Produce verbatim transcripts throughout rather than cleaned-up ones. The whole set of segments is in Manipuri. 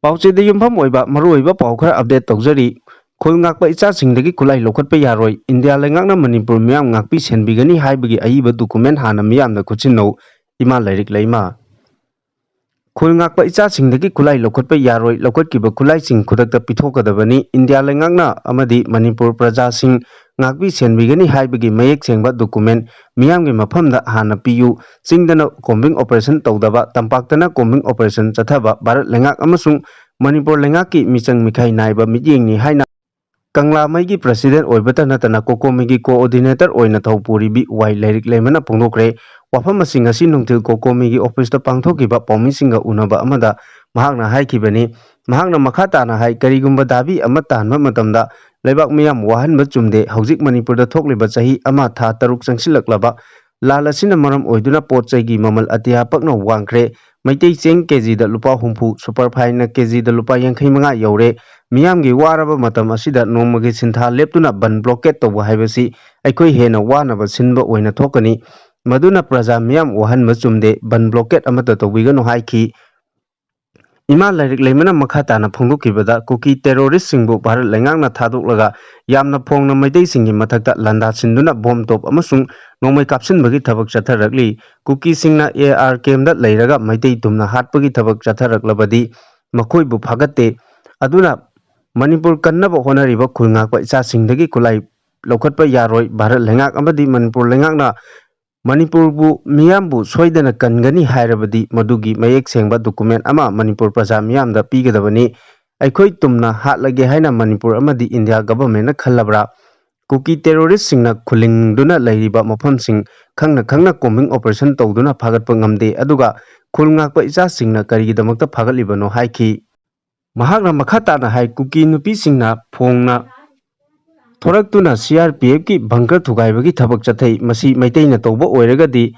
ꯄꯥꯎꯆꯦꯗ ꯌꯨꯝꯐꯝ ꯑꯣꯏꯕ ꯃꯔꯨꯑꯣꯏꯕ ꯄꯥꯎ ꯈꯔ ꯑꯞꯗꯦꯠ ꯇꯧꯖꯔꯤ꯫ ꯈꯨꯜ ꯉꯥꯛꯄ ꯏꯆꯥꯁꯤꯡꯗꯒꯤ ꯈꯨꯠꯂꯥꯏ ꯂꯧꯈꯠꯄ ꯌꯥꯔꯣꯏ, ꯏꯟꯗꯤꯌꯥ ꯂꯩꯉꯥꯛꯅ ꯃꯅꯤꯄꯨꯔ ꯃꯤꯌꯥꯝ ꯉꯥꯛꯄꯤ ꯁꯦꯟꯕꯤꯒꯅꯤ ꯍꯥꯏꯕꯒꯤ ꯑꯏꯕ ꯗꯣꯀꯨꯃꯦꯟ ꯍꯥꯟꯅ ꯃꯤꯌꯥꯝꯗ ꯈꯨꯠꯁꯤꯟꯅꯧ꯫ ꯏꯃꯥ ꯂꯥꯏꯔꯤꯛ ꯂꯩꯃ꯫ ꯈꯨꯜ ꯉꯥꯛꯄ ꯏꯆꯥꯁꯤꯡꯗꯒꯤ ꯈꯨꯠꯂꯥꯏ ꯂꯧꯈꯠꯄ ꯌꯥꯔꯣꯏ, ꯂꯧꯈꯠꯈꯤꯕ ꯈꯨꯠꯂꯥꯏꯁꯤꯡ ꯈꯨꯗꯛꯇ ꯄꯤꯊꯣꯛꯀꯗꯕꯅꯤ꯫ ꯏꯟꯗꯤꯌꯥ ꯂꯩꯉꯥꯛꯅ ꯑꯃꯗꯤ ꯃꯅꯤꯄꯨꯔ ꯄ꯭ꯔꯖꯥꯁꯤꯡ ꯉꯥꯛꯄꯤ ꯁꯦꯟꯕꯤꯒꯅꯤ ꯍꯥꯏꯕꯒꯤ ꯃꯌꯦꯛ ꯁꯦꯡꯕ ꯗꯣꯀꯨꯃꯦꯟ ꯃꯤꯌꯥꯝꯒꯤ ꯃꯐꯝꯗ ꯍꯥꯟꯅ ꯄꯤꯌꯨ꯫ ꯆꯤꯡꯗꯅ ꯀꯣꯝꯕꯤꯡ ꯑꯣꯄꯔꯦꯁꯟ ꯇꯧꯗꯕ, ꯇꯝꯄꯥꯛꯇꯅ ꯀꯣꯝꯕꯤꯡ ꯑꯣꯄꯔꯦꯁꯟ ꯆꯠꯊꯕ ꯚꯥꯔꯠ ꯂꯩꯉꯥꯛ ꯑꯃꯁꯨꯡ ꯃꯅꯤꯄꯨꯔ ꯂꯩꯉꯥꯛꯀꯤ ꯃꯤꯆꯪ ꯃꯤꯈꯥꯏ ꯅꯥꯏꯕ ꯃꯤꯠꯌꯦꯡꯅꯤ ꯍꯥꯏꯅ ꯀꯪꯂꯥꯃꯩꯒꯤ ꯄ꯭ꯔꯁꯤꯗꯦꯟ ꯑꯣꯏꯕꯇ ꯅꯠꯇꯅ ꯀꯣꯀꯣꯃꯤꯒꯤ ꯀꯣꯑꯣꯔꯗꯤꯅꯦꯇꯔ ꯑꯣꯏꯅ ꯊꯧ ꯄꯨꯔꯤꯕꯤ ꯋꯥꯏ ꯂꯥꯏꯔꯤꯛ ꯂꯩꯃꯅ ꯐꯣꯡꯗꯣꯛꯈ꯭ꯔꯦ꯫ ꯋꯥꯐꯝ ꯑꯁꯤ ꯉꯁꯤ ꯅꯨꯡꯊꯤꯜ ꯀꯣꯀꯣꯃꯤꯒꯤ ꯑꯣꯐꯤꯁꯇ ꯄꯥꯡꯊꯣꯛꯈꯤꯕ ꯄꯥꯎꯃꯤꯁꯤꯡꯒ ꯎꯅꯕ ꯑꯃꯗ ꯃꯍꯥꯛꯅ ꯍꯥꯏꯈꯤꯕꯅꯤ꯫ ꯃꯍꯥꯛꯅ ꯃꯈꯥ ꯇꯥꯅ ꯍꯥꯏ, ꯀꯔꯤꯒꯨꯝꯕ ꯗꯥꯕꯤ ꯑꯃ ꯇꯥꯍꯟꯕ ꯃꯇꯝꯗ ꯂꯩꯕꯥꯛ ꯃꯤꯌꯥꯝ ꯋꯥꯍꯟꯕ ꯆꯨꯝꯗꯦ꯫ ꯍꯧꯖꯤꯛ ꯃꯅꯤꯄꯨꯔꯗ ꯊꯣꯛꯂꯤꯕ ꯆꯍꯤ ꯑꯃ ꯊꯥ ꯇꯔꯨꯛ ꯆꯪꯁꯤꯜꯂꯛꯂꯕ ꯂꯥꯟ ꯑꯁꯤꯅ ꯃꯔꯝ ꯑꯣꯏꯗꯨꯅ ꯄꯣꯠ ꯆꯩꯒꯤ ꯃꯃꯜ ꯑꯇꯤꯌꯥ ꯄꯛꯅ ꯋꯥꯡꯈ꯭ꯔꯦ꯫ ꯃꯩꯇꯩ ꯆꯦꯡ ꯀꯦꯖꯤꯗ ꯂꯨꯄꯥ ꯍꯨꯝꯐꯨ, ꯁꯨꯄꯔ ꯐꯥꯏꯟꯅ ꯀꯦꯖꯤꯗ ꯂꯨꯄꯥ ꯌꯥꯡꯈꯩ ꯃꯉꯥ ꯌꯧꯔꯦ꯫ ꯃꯤꯌꯥꯝꯒꯤ ꯋꯥꯔꯕ ꯃꯇꯝ ꯑꯁꯤꯗ ꯅꯣꯡꯃꯒꯤ ꯁꯤꯟꯊꯥ ꯂꯦꯞꯇꯨꯅ ꯕꯟ ꯕ꯭ꯂꯣꯀꯦꯠ ꯇꯧꯕ ꯍꯥꯏꯕꯁꯤ ꯑꯩꯈꯣꯏ ꯍꯦꯟꯅ ꯋꯥꯅꯕ ꯁꯤꯟꯕ ꯑꯣꯏꯅ ꯊꯣꯛꯀꯅꯤ꯫ ꯃꯗꯨꯅ ꯄ꯭ꯔꯖꯥ ꯃꯤꯌꯥꯝ ꯋꯥꯍꯟꯕ ꯆꯨꯝꯗꯦ, ꯕꯟ ꯕ꯭ꯂꯣꯀꯦꯠ ꯑꯃꯠꯇ ꯇꯧꯕꯤꯒꯅꯨ ꯍꯥꯏꯈꯤ꯫ ꯏꯃꯥ ꯂꯥꯏꯔꯤꯛ ꯂꯩꯃꯅ ꯃꯈꯥ ꯇꯥꯅ ꯐꯣꯡꯗꯣꯛꯈꯤꯕꯗ, ꯀꯨꯀꯤ ꯇꯦꯔꯣꯔꯤꯁꯁꯤꯡꯕꯨ ꯚꯥꯔꯠ ꯂꯩꯉꯥꯛꯅ ꯊꯥꯗꯣꯛꯂꯒ ꯌꯥꯝꯅ ꯐꯣꯡꯅ ꯃꯩꯇꯩꯁꯤꯡꯒꯤ ꯃꯊꯛꯇ ꯂꯥꯟꯗꯥꯁꯤꯟꯗꯨꯅ ꯕꯣꯝ ꯇꯣꯞ ꯑꯃꯁꯨꯡ ꯅꯣꯡꯃꯩ ꯀꯥꯞꯁꯤꯟꯕꯒꯤ ꯊꯕꯛ ꯆꯠꯊꯔꯛꯂꯤ꯫ ꯀꯨꯀꯤꯁꯤꯡꯅ ꯑꯦ ꯑꯥꯔ ꯀꯦꯝꯗ ꯂꯩꯔꯒ ꯃꯩꯇꯩ ꯇꯨꯝꯅ ꯍꯥꯠꯄꯒꯤ ꯊꯕꯛ ꯆꯠꯊꯔꯛꯂꯕꯗꯤ ꯃꯈꯣꯏꯕꯨ ꯐꯥꯒꯠꯇꯦ꯫ ꯑꯗꯨꯅ ꯃꯅꯤꯄꯨꯔ ꯀꯟꯅꯕ ꯍꯣꯠꯅꯔꯤꯕ ꯈꯨꯜ ꯉꯥꯛꯄ ꯏꯆꯥꯁꯤꯡꯗꯒꯤ ꯈꯨꯠꯂꯥꯏ ꯂꯧꯈꯠꯄ ꯌꯥꯔꯣꯏ꯫ ꯚꯥꯔꯠ ꯂꯩꯉꯥꯛ ꯑꯃꯗꯤ ꯃꯅꯤꯄꯨꯔ ꯂꯩꯉꯥꯛꯅ ꯃꯅꯤꯄꯨꯔꯕꯨ ꯃꯤꯌꯥꯝꯕꯨ ꯁꯣꯏꯗꯅ ꯀꯟꯒꯅꯤ ꯍꯥꯏꯔꯕꯗꯤ ꯃꯗꯨꯒꯤ ꯃꯌꯦꯛ ꯁꯦꯡꯕ ꯗꯣꯀꯨꯃꯦꯟ ꯑꯃ ꯃꯅꯤꯄꯨꯔ ꯄ꯭ꯔꯖꯥ ꯃꯤꯌꯥꯝꯗ ꯄꯤꯒꯗꯕꯅꯤ꯫ ꯑꯩꯈꯣꯏ ꯇꯨꯝꯅ ꯍꯥꯠꯂꯒꯦ ꯍꯥꯏꯅ ꯃꯅꯤꯄꯨꯔ ꯑꯃꯗꯤ ꯏꯟꯗꯤꯌꯥ ꯒꯚꯔꯟꯃꯦꯟꯠꯅ ꯈꯜꯂꯕ꯭ꯔꯥ? ꯀꯨꯀꯤ ꯇꯦꯔꯣꯔꯤꯁꯁꯤꯡꯅ ꯈꯨꯜꯂꯤꯡꯗꯨꯅ ꯂꯩꯔꯤꯕ ꯃꯐꯝꯁꯤꯡ ꯈꯪꯅ ꯈꯪꯅ ꯀꯣꯝꯕꯤꯡ ꯑꯣꯄꯔꯦꯁꯟ ꯇꯧꯗꯨꯅ ꯐꯥꯒꯠꯄ ꯉꯝꯗꯦ, ꯑꯗꯨꯒ ꯈꯨꯜ ꯉꯥꯛꯄ ꯏꯆꯥꯁꯤꯡꯅ ꯀꯔꯤꯒꯤꯗꯃꯛꯇ ꯐꯥꯒꯠꯂꯤꯕꯅꯣ ꯍꯥꯏꯈꯤ꯫ ꯃꯍꯥꯛꯅ ꯃꯈꯥ ꯇꯥꯅ ꯍꯥꯏ, ꯀꯨꯀꯤ ꯅꯨꯄꯤꯁꯤꯡꯅ ꯐꯣꯡꯅ ꯊꯣꯔꯛꯇꯨꯅ ꯁꯤ ꯑꯥꯔ ꯄꯤ ꯑꯦꯐꯀꯤ ꯕꯪꯀꯔ ꯊꯨꯒꯥꯏꯕꯒꯤ ꯊꯕꯛ ꯆꯠꯊꯩ꯫ ꯃꯁꯤ ꯃꯩꯇꯩꯅ ꯇꯧꯕ ꯑꯣꯏꯔꯒꯗꯤ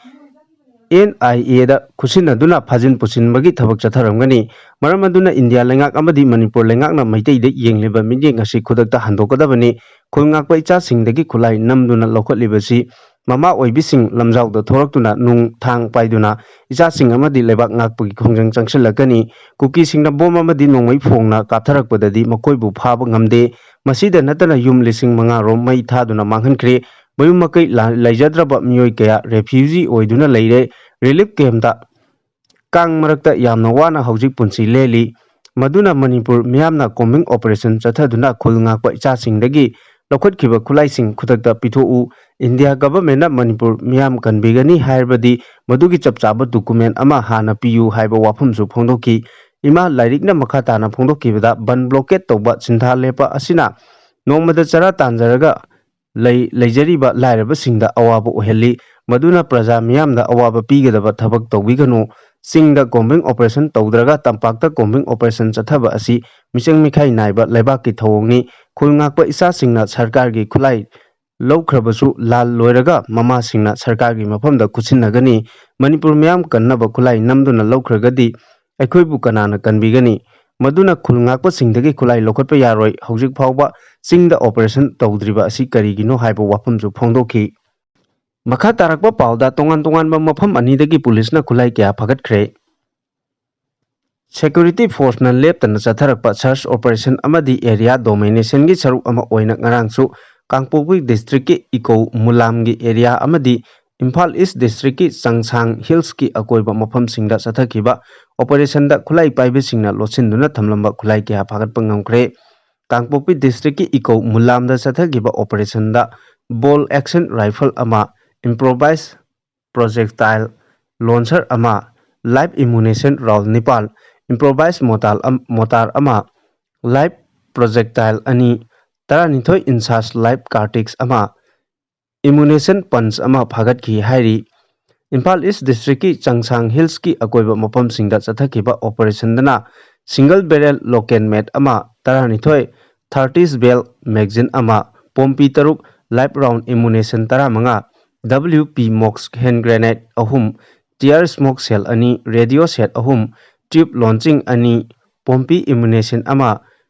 ꯑꯦꯟ ꯑꯥꯏ ꯑꯦꯗ ꯈꯨꯠꯁꯤꯟꯅꯗꯨꯅ ꯐꯥꯖꯤꯟ ꯄꯨꯁꯤꯟꯕꯒꯤ ꯊꯕꯛ ꯆꯠꯊꯔꯝꯒꯅꯤ꯫ ꯃꯔꯝ ꯑꯗꯨꯅ ꯏꯟꯗꯤꯌꯥ ꯂꯩꯉꯥꯛ ꯑꯃꯗꯤ ꯃꯅꯤꯄꯨꯔ ꯂꯩꯉꯥꯛꯅ ꯃꯩꯇꯩꯗ ꯌꯦꯡꯂꯤꯕ ꯃꯤꯠꯌꯦꯡ ꯑꯁꯤ ꯈꯨꯗꯛꯇ ꯍꯟꯗꯣꯛꯀꯗꯕꯅꯤ꯫ ꯈꯨꯜ ꯉꯥꯛꯄ ꯏꯆꯥꯁꯤꯡꯗꯒꯤ ꯈꯨꯠꯂꯥꯏ ꯅꯝꯗꯨꯅ ꯂꯧꯈꯠꯂꯤꯕꯁꯤ ꯃꯃꯥ ꯑꯣꯏꯕꯤꯁꯤꯡ ꯂꯝꯖꯥꯎꯗ ꯊꯣꯔꯛꯇꯨꯅ ꯅꯨꯡ ꯊꯥꯡ ꯄꯥꯏꯗꯨꯅ ꯏꯆꯥꯁꯤꯡ ꯑꯃꯗꯤ ꯂꯩꯕꯥꯛ ꯉꯥꯛꯄꯒꯤ ꯈꯣꯡꯖꯪ ꯆꯪꯁꯤꯜꯂꯛꯀꯅꯤ꯫ ꯀꯨꯀꯤꯁꯤꯡꯅ ꯕꯣꯝ ꯑꯃꯗꯤ ꯅꯣꯡꯃꯩ ꯐꯣꯡꯅ ꯀꯥꯞꯊꯔꯛꯄꯗꯗꯤ ꯃꯈꯣꯏꯕꯨ ꯐꯥꯕ ꯉꯝꯗꯦ꯫ ꯃꯁꯤꯗ ꯅꯠꯇꯅ ꯌꯨꯝ ꯂꯤꯁꯤꯡ ꯃꯉꯥ ꯔꯣꯝ ꯃꯩ ꯊꯥꯗꯨꯅ ꯃꯥꯡꯍꯟꯈ꯭ꯔꯦ꯫ ꯃꯌꯨꯝ ꯃꯀꯩ ꯂꯥ-, ꯂꯩꯖꯗ꯭ꯔꯕ ꯃꯤꯑꯣꯏ ꯀꯌꯥ ꯔꯦꯐ꯭ꯌꯨꯖꯤ ꯑꯣꯏꯗꯨꯅ ꯂꯩꯔꯦ꯫ ꯔꯤꯂꯤꯐ ꯀꯦꯝꯞꯇ ꯀꯥꯡ ꯃꯔꯛꯇ ꯌꯥꯝꯅ ꯋꯥꯅ ꯍꯧꯖꯤꯛ ꯄꯨꯟꯁꯤ ꯂꯦꯜꯂꯤ꯫ ꯃꯗꯨꯅ ꯃꯅꯤꯄꯨꯔ ꯃꯤꯌꯥꯝꯅ ꯀꯣꯝꯕꯤꯡ ꯑꯣꯄꯔꯦꯁꯟ ꯆꯠꯊꯗꯨꯅ ꯈꯨꯜ ꯉꯥꯛꯄ ꯏꯆꯥꯁꯤꯡꯗꯒꯤ ꯂꯧꯈꯠꯈꯤꯕ ꯈꯨꯠꯂꯥꯏꯁꯤꯡ ꯈꯨꯗꯛꯇ ꯄꯤꯊꯣꯛꯎ꯫ ꯏꯟꯗꯤꯌꯥ ꯒꯚꯔꯟꯃꯦꯟꯠꯅ ꯃꯅꯤꯄꯨꯔ ꯃꯤꯌꯥꯝ ꯀꯟꯕꯤꯒꯅꯤ ꯍꯥꯏꯔꯕꯗꯤ ꯃꯗꯨꯒꯤ ꯆꯞ ꯆꯥꯕ ꯗꯣꯀꯨꯃꯦꯟꯠ ꯑꯃ ꯍꯥꯟꯅ ꯄꯤꯌꯨ ꯍꯥꯏꯕ ꯋꯥꯐꯝꯁꯨ ꯐꯣꯡꯗꯣꯛꯈꯤ꯫ ꯏꯃꯥ ꯂꯥꯏꯔꯤꯛꯅ ꯃꯈꯥ ꯇꯥꯅ ꯐꯣꯡꯗꯣꯛꯈꯤꯕꯗ, ꯕꯟ ꯕ꯭ꯂꯣꯀꯦꯠ ꯇꯧꯕ, ꯁꯤꯟꯊꯥ ꯂꯦꯞꯄ ꯑꯁꯤꯅ ꯅꯣꯡꯃꯗ ꯆꯔꯥ ꯇꯥꯟꯖꯔꯒ ꯂꯩ-, ꯂꯩꯖꯔꯤꯕ ꯂꯥꯏꯔꯕꯁꯤꯡꯗ ꯑꯋꯥꯕ ꯑꯣꯏꯍꯜꯂꯤ꯫ ꯃꯗꯨꯅ ꯄ꯭ꯔꯖꯥ ꯃꯤꯌꯥꯝꯗ ꯑꯋꯥꯕ ꯄꯤꯒꯗꯕ ꯊꯕꯛ ꯇꯧꯕꯤꯒꯅꯨ꯫ ꯆꯤꯡꯗ ꯀꯣꯝꯕꯤꯡ ꯑꯣꯄꯔꯦꯁꯟ ꯇꯧꯗ꯭ꯔꯒ ꯇꯝꯄꯥꯛꯇ ꯀꯣꯝꯕꯤꯡ ꯑꯣꯄꯔꯦꯁꯟ ꯆꯠꯊꯕ ꯑꯁꯤ ꯃꯤꯆꯪ ꯃꯤꯈꯥꯏ ꯅꯥꯏꯕ ꯂꯩꯕꯥꯛꯀꯤ ꯊꯧꯑꯣꯡꯅꯤ꯫ ꯈꯨꯜ ꯉꯥꯛꯄ ꯏꯆꯥꯁꯤꯡꯅ ꯁꯔꯀꯥꯔꯒꯤ ꯈꯨꯠꯂꯥꯏ ꯂꯧꯈ꯭ꯔꯕꯁꯨ ꯂꯥꯜ ꯂꯣꯏꯔꯒ ꯃꯃꯥꯁꯤꯡꯅ ꯁꯔꯀꯥꯔꯒꯤ ꯃꯐꯝꯗ ꯈꯨꯠꯁꯤꯟꯅꯒꯅꯤ꯫ ꯃꯅꯤꯄꯨꯔ ꯃꯤꯌꯥꯝ ꯀꯟꯅꯕ ꯈꯨꯠꯂꯥꯏ ꯅꯝꯗꯨꯅ ꯂꯧꯈ꯭ꯔꯒꯗꯤ ꯑꯩꯈꯣꯏꯕꯨ ꯀꯅꯥꯅ ꯀꯟꯕꯤꯒꯅꯤ? ꯃꯗꯨꯅ ꯈꯨꯜ ꯉꯥꯛꯄꯁꯤꯡꯗꯒꯤ ꯈꯨꯠꯂꯥꯏ ꯂꯧꯈꯠꯄ ꯌꯥꯔꯣꯏ꯫ ꯍꯧꯖꯤꯛ ꯐꯥꯎꯕ ꯆꯤꯡꯗ ꯑꯣꯄꯔꯦꯁꯟ ꯇꯧꯗ꯭ꯔꯤꯕ ꯑꯁꯤ ꯀꯔꯤꯒꯤꯅꯣ ꯍꯥꯏꯕ ꯋꯥꯐꯝꯁꯨ ꯐꯣꯡꯗꯣꯛꯈꯤ꯫ ꯃꯈꯥ ꯇꯥꯔꯛꯄ ꯄꯥꯎꯗ, ꯇꯣꯉꯥꯟ ꯇꯣꯉꯥꯟꯕ ꯃꯐꯝ ꯑꯅꯤꯗꯒꯤ ꯄꯨꯂꯤꯁꯅ ꯈꯨꯠꯂꯥꯏ ꯀꯌꯥ ꯐꯥꯒꯠꯈ꯭ꯔꯦ꯫ ꯁꯦꯀ꯭ꯌꯨꯔꯤꯇꯤ ꯐꯣꯔꯁꯅ ꯂꯦꯞꯇꯅ ꯆꯠꯊꯔꯛꯄ ꯁꯔꯆ ꯑꯣꯄꯔꯦꯁꯟ ꯑꯃꯗꯤ ꯑꯦꯔꯤꯌꯥ ꯗꯣꯃꯤꯅꯦꯁꯟꯒꯤ ꯁꯔꯨꯛ ꯑꯃ ꯑꯣꯏꯅ ꯉꯔꯥꯡꯁꯨ ꯀꯥꯡꯄꯣꯛꯄꯤ ꯗꯤꯁꯇ꯭ꯔꯤꯛꯀꯤ ꯏꯀꯣ ꯃꯨꯂꯥꯝꯒꯤ ꯑꯦꯔꯤꯌꯥ ꯑꯃꯗꯤ ꯏꯝꯐꯥꯜ ꯏꯁ ꯗꯤꯁꯇ꯭ꯔꯤꯛꯀꯤ ꯆꯪꯁꯥꯡ ꯍꯤꯜꯁꯀꯤ ꯑꯀꯣꯏꯕ ꯃꯐꯝꯁꯤꯡꯗ ꯆꯠꯊꯈꯤꯕ ꯑꯣꯄꯔꯦꯁꯟꯗ ꯈꯨꯠꯂꯥꯏ ꯄꯥꯏꯕꯁꯤꯡꯅ ꯂꯣꯠꯁꯤꯟꯗꯨꯅ ꯊꯝꯂꯝꯕ ꯈꯨꯠꯂꯥꯏ ꯀꯌꯥ ꯐꯥꯒꯠꯄ ꯉꯝꯈ꯭ꯔꯦ꯫ ꯀꯥꯡꯄꯣꯛꯄꯤ ꯗꯤꯁꯇ꯭ꯔꯤꯛꯀꯤ ꯏꯀꯣ ꯃꯨꯂꯥꯝꯗ ꯆꯠꯊꯈꯤꯕ ꯑꯣꯄꯔꯦꯁꯟꯗ ꯕꯣꯜ ꯑꯦꯛꯁꯟ ꯔꯥꯏꯐꯜ ꯑꯃ, ꯏꯝꯄ꯭ꯔꯣꯚꯥꯏꯖ ꯄ꯭ꯔꯣꯖꯦꯛꯇꯥꯏꯜ ꯂꯣꯟꯁꯔ ꯑꯃ, ꯂꯥꯏꯐ ꯏꯃꯨꯅꯦꯁꯟ ꯔꯥꯎꯟ ꯅꯤꯄꯥꯜ, ꯏꯝꯄ꯭ꯔꯣꯚꯥꯏꯖ ꯃꯣꯇꯥꯜ ꯑꯝ-, ꯃꯣꯇꯥꯔ ꯑꯃ, ꯂꯥꯏꯐ ꯄ꯭ꯔꯣꯖꯦꯛꯇꯥꯏꯜ ꯑꯅꯤ, ꯇꯔꯥꯅꯤꯊꯣꯏ ꯏꯟꯆ ꯂꯥꯏꯐ ꯀꯥꯔꯇ꯭ꯔꯤꯖ ꯑꯃ, ꯏꯃꯨꯅꯦꯁꯟ ꯄꯟꯆ ꯑꯃ ꯐꯥꯒꯠꯈꯤ ꯍꯥꯏꯔꯤ꯫ ꯏꯝꯐꯥꯜ ꯏꯁ ꯗꯤꯁꯇ꯭ꯔꯤꯛꯀꯤ ꯆꯪꯁꯥꯡ ꯍꯤꯜꯁꯀꯤ ꯑꯀꯣꯏꯕ ꯃꯐꯝꯁꯤꯡꯗ ꯆꯠꯊꯈꯤꯕ ꯑꯣꯄꯔꯦꯁꯟꯗꯅ ꯁꯤꯡꯒꯜ ꯕꯦꯔꯦꯜ ꯂꯣꯀꯦꯟ ꯃꯦꯠ ꯑꯃ, ꯇꯔꯥꯅꯤꯊꯣꯏ ꯊꯥꯔꯇꯤꯁ ꯕꯦꯜ ꯃꯦꯒꯖꯤꯟ ꯑꯃ, ꯄꯣꯝꯄꯤ ꯇꯔꯨꯛ, ꯂꯥꯏꯐ ꯔꯥꯎꯟ ꯏꯃꯨꯅꯦꯁꯟ ꯇꯔꯥꯃꯉꯥ, ꯗꯕ꯭ꯂꯤꯎ ꯄꯤ ꯃꯣꯛꯁ ꯍꯦꯟ ꯒ꯭ꯔꯦꯅꯦꯗ ꯑꯍꯨꯝ, ꯇꯤꯌꯥꯔ ꯁ꯭ꯃꯣꯛ ꯁꯦꯜ ꯑꯅꯤ, ꯔꯦꯗꯤꯑꯣ ꯁꯦꯠ ꯑꯍꯨꯝ, ꯇ꯭ꯌꯨꯕ ꯂꯣꯟꯆꯤꯡ ꯑꯅꯤ, ꯄꯣꯝꯄꯤ ꯏꯃꯨꯅꯦꯁꯟ ꯑꯃ,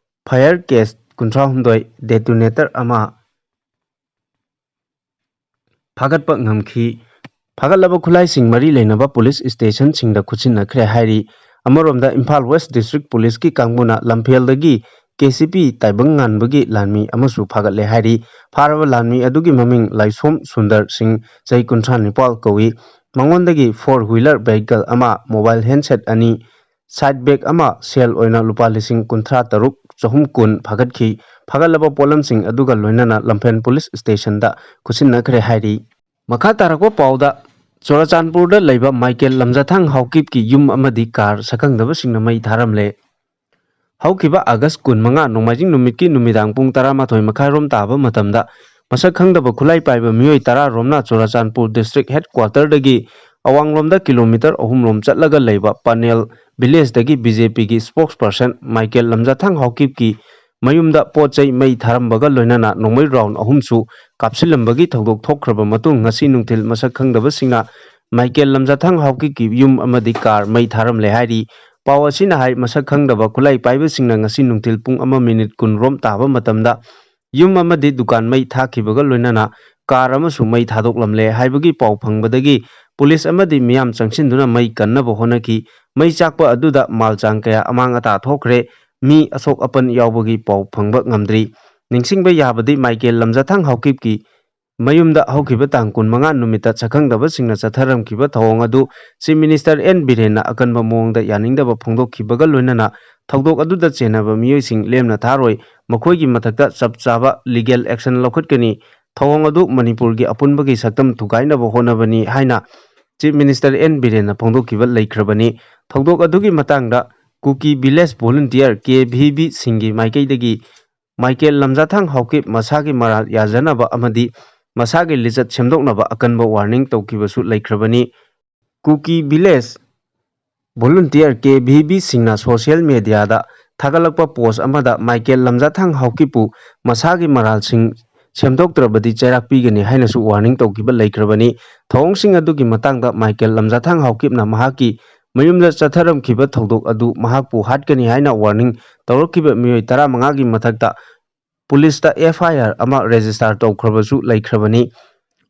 ꯐꯥꯌꯔ ꯀꯦꯁ ꯀꯨꯟꯊ꯭ꯔꯥꯍꯨꯝꯗꯣꯏ, ꯗꯦꯇꯣꯅꯦꯇꯔ ꯑꯃ, ꯐꯥꯒꯠꯄ ꯉꯝꯈꯤ꯫ ꯐꯥꯒꯠꯂꯕ ꯈꯨꯠꯂꯥꯏꯁꯤꯡ ꯃꯔꯤ ꯂꯩꯅꯕ ꯄꯨꯂꯤꯁ ꯁ꯭ꯇꯦꯁꯟꯁꯤꯡꯗ ꯈꯨꯠꯁꯤꯟꯅꯈ꯭ꯔꯦ ꯍꯥꯏꯔꯤ꯫ ꯑꯃꯔꯣꯝꯗ ꯏꯝꯐꯥꯜ ꯋꯦꯁ ꯗꯤꯁꯇ꯭ꯔꯤꯛ ꯄꯨꯂꯤꯁꯀꯤ ꯀꯥꯡꯕꯨꯅ ꯂꯝꯐꯦꯜꯗꯒꯤ ꯀꯦ ꯁꯤ ꯄꯤ ꯇꯥꯏꯕꯪ ꯉꯥꯟꯕꯒꯤ ꯂꯥꯟꯃꯤ ꯑꯃꯁꯨ ꯐꯥꯒꯠꯂꯦ ꯍꯥꯏꯔꯤ꯫ ꯐꯥꯔꯕ ꯂꯥꯟꯃꯤ ꯑꯗꯨꯒꯤ ꯃꯃꯤꯡ ꯂꯥꯏꯁꯣꯝ ꯁꯨꯟꯗꯔ ꯁꯤꯡ, ꯆꯍꯤ ꯀꯨꯟꯊ꯭ꯔꯥ ꯅꯤꯄꯥꯜ ꯀꯧꯏ꯫ ꯃꯉꯣꯟꯗꯒꯤ ꯐꯣꯔ ꯋꯤꯂꯔ ꯚꯦꯍꯤꯀꯜ ꯑꯃ, ꯃꯣꯕꯥꯏꯜ ꯍꯦꯟꯁꯦꯠ ꯑꯅꯤ, ꯁꯥꯏꯠ ꯕꯦꯒ ꯑꯃ, ꯁꯦꯜ ꯑꯣꯏꯅ ꯂꯨꯄꯥ ꯂꯤꯁꯤꯡ ꯀꯨꯟꯊ꯭ꯔꯥ ꯇꯔꯨꯛ ꯆꯍꯨꯝ ꯀꯨꯟ ꯐꯥꯒꯠꯈꯤ꯫ ꯐꯥꯒꯠꯂꯕ ꯄꯣꯠꯂꯝꯁꯤꯡ ꯑꯗꯨꯒ ꯂꯣꯏꯅꯅ ꯂꯝꯐꯦꯜ ꯄꯨꯂꯤꯁ ꯁ꯭ꯇꯦꯁꯟꯗ ꯈꯨꯠꯁꯤꯟꯅꯈ꯭ꯔꯦ ꯍꯥꯏꯔꯤ꯫ ꯃꯈꯥ ꯇꯥꯔꯛꯄ ꯄꯥꯎꯗ, ꯆꯨꯔꯆꯥꯟꯄꯨꯔꯗ ꯂꯩꯕ ꯃꯥꯏꯀꯦꯜ ꯂꯝꯖꯥꯊꯥꯡ ꯍꯥꯎꯀꯤꯞꯀꯤ ꯌꯨꯝ ꯑꯃꯗꯤ ꯀꯥꯔ ꯁꯛꯈꯪꯗꯕꯁꯤꯡꯅ ꯃꯩ ꯊꯥꯔꯝꯂꯦ꯫ ꯍꯧꯈꯤꯕ ꯑꯥꯒꯁ ꯀꯨꯟꯃꯉꯥ, ꯅꯣꯡꯃꯥꯏꯖꯤꯡ ꯅꯨꯃꯤꯠꯀꯤ ꯅꯨꯃꯤꯗꯥꯡ ꯄꯨꯡ ꯇꯔꯥꯃꯥꯊꯣꯏ ꯃꯈꯥꯏꯔꯣꯝ ꯇꯥꯕ ꯃꯇꯝꯗ, ꯃꯁꯛ ꯈꯪꯗꯕ ꯈꯨꯠꯂꯥꯏ ꯄꯥꯏꯕ ꯃꯤꯑꯣꯏ ꯇꯔꯥ ꯔꯣꯝꯅ ꯆꯨꯔꯆꯥꯟꯄꯨꯔ ꯗꯤꯁꯇ꯭ꯔꯤꯛ ꯍꯦꯗꯀ꯭ꯋꯥꯇꯔꯗꯒꯤ ꯑꯋꯥꯡꯂꯣꯝꯗ ꯀꯤꯂꯣꯃꯤꯇꯔ ꯑꯍꯨꯝ ꯔꯣꯝ ꯆꯠꯂꯒ ꯂꯩꯕ ꯄꯅꯦꯜ ꯚꯤꯂꯦꯖꯇꯒꯤ ꯕꯤ ꯖꯦ ꯄꯤꯒꯤ ꯁ꯭ꯄꯣꯛꯁ ꯄꯔꯁꯟ ꯃꯥꯏꯀꯦꯜ ꯂꯝꯖꯥꯊꯥꯡ ꯍꯥꯎꯀꯤꯞꯀꯤ ꯃꯌꯨꯝꯗ ꯄꯣꯠ ꯆꯩ ꯃꯩ ꯊꯥꯔꯝꯕꯒ ꯂꯣꯏꯅꯅ ꯅꯣꯡꯃꯩ ꯔꯥꯎꯟ ꯑꯍꯨꯝꯁꯨ ꯀꯥꯞꯁꯤꯜꯂꯝꯕꯒꯤ ꯊꯧꯗꯣꯛ ꯊꯣꯛꯈ꯭ꯔꯕ ꯃꯇꯨꯡ, ꯉꯁꯤ ꯅꯨꯡꯊꯤꯜ ꯃꯁꯛ ꯈꯪꯗꯕꯁꯤꯡꯅ ꯃꯥꯏꯀꯦꯜ ꯂꯝꯖꯥꯊꯥꯡ ꯍꯥꯎꯀꯤꯞꯀꯤ ꯌꯨꯝ ꯑꯃꯗꯤ ꯀꯥꯔ ꯃꯩ ꯊꯥꯔꯝꯂꯦ ꯍꯥꯏꯔꯤ꯫ ꯄꯥꯎ ꯑꯁꯤꯅ ꯍꯥꯏ, ꯃꯁꯛ ꯈꯪꯗꯕ ꯈꯨꯠꯂꯥꯏ ꯄꯥꯏꯕꯁꯤꯡꯅ ꯉꯁꯤ ꯅꯨꯡꯊꯤꯜ ꯄꯨꯡ ꯑꯃ ꯃꯤꯅꯤꯠ ꯀꯨꯟ ꯔꯣꯝ ꯇꯥꯕ ꯃꯇꯝꯗ ꯌꯨꯝ ꯑꯃꯗꯤ ꯗꯨꯀꯥꯟ ꯃꯩ ꯊꯥꯈꯤꯕꯒ ꯂꯣꯏꯅꯅ ꯀꯥꯔ ꯑꯃꯁꯨ ꯃꯩ ꯊꯥꯗꯣꯛꯂꯝꯂꯦ ꯍꯥꯏꯕꯒꯤ ꯄꯥꯎ ꯐꯪꯕꯗꯒꯤ ꯄꯨꯂꯤꯁ ꯑꯃꯗꯤ ꯃꯤꯌꯥꯝ ꯆꯪꯁꯤꯟꯗꯨꯅ ꯃꯩ ꯀꯟꯅꯕ ꯍꯣꯠꯅꯈꯤ꯫ ꯃꯩ ꯆꯥꯛꯄ ꯑꯗꯨꯗ ꯃꯥꯜ ꯆꯥꯡ ꯀꯌꯥ ꯑꯃꯥꯡ ꯑꯇꯥ ꯊꯣꯛꯈ꯭ꯔꯦ꯫ ꯃꯤ ꯑꯁꯣꯛ ꯑꯄꯟ ꯌꯥꯎꯕꯒꯤ ꯄꯥꯎ ꯐꯪꯕ ꯉꯝꯗ꯭ꯔꯤ꯫ ꯅꯤꯡꯁꯤꯡꯕ ꯌꯥꯕꯗꯤ, ꯃꯥꯏꯀꯦꯜ ꯂꯝꯖꯥꯊꯥꯡ ꯍꯥꯎꯀꯤꯞꯀꯤ ꯃꯌꯨꯝꯗ ꯍꯧꯈꯤꯕ ꯇꯥꯡ ꯀꯨꯟꯃꯉꯥ ꯅꯨꯃꯤꯠꯇ ꯁꯛꯈꯪꯗꯕꯁꯤꯡꯅ ꯆꯠꯊꯔꯝꯈꯤꯕ ꯊꯧꯑꯣꯡ ꯑꯗꯨ ꯆꯤꯐ ꯃꯤꯅꯤꯁꯇꯔ ꯑꯦꯟ ꯕꯤꯔꯦꯟꯅ ꯑꯀꯟꯕ ꯃꯑꯣꯡꯗ ꯌꯥꯅꯤꯡꯗꯕ ꯐꯣꯡꯗꯣꯛꯈꯤꯕꯒ ꯂꯣꯏꯅꯅ ꯊꯧꯗꯣꯛ ꯑꯗꯨꯗ ꯆꯦꯟꯅꯕ ꯃꯤꯑꯣꯏꯁꯤꯡ ꯂꯦꯝꯅ ꯊꯥꯔꯣꯏ, ꯃꯈꯣꯏꯒꯤ ꯃꯊꯛꯇ ꯆꯞ ꯆꯥꯕ ꯂꯤꯒꯦꯜ ꯑꯦꯛꯁꯟ ꯂꯧꯈꯠꯀꯅꯤ꯫ ꯊꯧꯑꯣꯡ ꯑꯗꯨ ꯃꯅꯤꯄꯨꯔꯒꯤ ꯑꯄꯨꯟꯕꯒꯤ ꯁꯛꯇꯝ ꯊꯨꯒꯥꯏꯅꯕ ꯍꯣꯠꯅꯕꯅꯤ ꯍꯥꯏꯅ ꯆꯤꯐ ꯃꯤꯅꯤꯁꯇꯔ ꯑꯦꯟ ꯕꯤꯔꯦꯟꯅ ꯐꯣꯡꯗꯣꯛꯈꯤꯕ ꯂꯩꯈ꯭ꯔꯕꯅꯤ꯫ ꯊꯧꯗꯣꯛ ꯑꯗꯨꯒꯤ ꯃꯇꯥꯡꯗ ꯀꯨꯀꯤ ꯚꯤꯂꯦꯖ ꯚꯣꯂꯨꯟꯇꯤꯌꯔ ꯀꯦ ꯚꯤ ꯕꯤ ꯁꯤꯡꯒꯤ ꯃꯥꯏꯀꯩꯗꯒꯤ ꯃꯥꯏꯀꯦꯜ ꯂꯝꯖꯥꯊꯥꯡ ꯍꯥꯎꯀꯤꯞ ꯃꯁꯥꯒꯤ ꯃꯔꯥꯜ ꯌꯥꯖꯅꯕ ꯑꯃꯗꯤ ꯃꯁꯥꯒꯤ ꯂꯤꯆꯠ ꯁꯦꯝꯗꯣꯛꯅꯕ ꯑꯀꯟꯕ ꯋꯥꯔꯅꯤꯡ ꯇꯧꯈꯤꯕꯁꯨ ꯂꯩꯈ꯭ꯔꯕꯅꯤ꯫ ꯀꯨꯀꯤ ꯚꯤꯂꯦꯖ ꯚꯣꯂꯨꯟꯇꯤꯌꯔ ꯀꯦ ꯚꯤ ꯕꯤ ꯁꯤꯡꯅ ꯁꯣꯁꯤꯌꯦꯜ ꯃꯦꯗꯤꯌꯥꯗ ꯊꯥꯒꯠꯂꯛꯄ ꯄꯣꯁ ꯑꯃꯗ ꯃꯥꯏꯀꯦꯜ ꯂꯝꯖꯥꯊꯥꯡ ꯍꯥꯎꯀꯤꯞꯄꯨ ꯃꯁꯥꯒꯤ ꯃꯔꯥꯜꯁꯤꯡ ꯁꯦꯝꯗꯣꯛꯇ꯭ꯔꯕꯗꯤ ꯆꯩꯔꯥꯛ ꯄꯤꯒꯅꯤ ꯍꯥꯏꯅꯁꯨ ꯋꯥꯔꯅꯤꯡ ꯇꯧꯈꯤꯕ ꯂꯩꯈ꯭ꯔꯕꯅꯤ꯫ ꯊꯧꯑꯣꯡꯁꯤꯡ ꯑꯗꯨꯒꯤ ꯃꯇꯥꯡꯗ ꯃꯥꯏꯀꯦꯜ ꯂꯝꯖꯥꯊꯥꯡ ꯍꯥꯎꯀꯤꯞꯅ ꯃꯍꯥꯛꯀꯤ ꯃꯌꯨꯝꯗ ꯆꯠꯊꯔꯝꯈꯤꯕ ꯊꯧꯗꯣꯛ ꯑꯗꯨ ꯃꯍꯥꯛꯄꯨ ꯍꯥꯠꯀꯅꯤ ꯍꯥꯏꯅ ꯋꯥꯔꯅꯤꯡ ꯇꯧꯔꯛꯈꯤꯕ ꯃꯤꯑꯣꯏ ꯇꯔꯥꯃꯉꯥꯒꯤ ꯃꯊꯛꯇ ꯄꯨꯂꯤꯁꯇ ꯑꯦꯐ ꯑꯥꯏ ꯑꯥꯔ ꯑꯃ ꯔꯦꯖꯤꯁꯇꯥꯔ ꯇꯧꯈ꯭ꯔꯕꯁꯨ ꯂꯩꯈ꯭ꯔꯕꯅꯤ꯫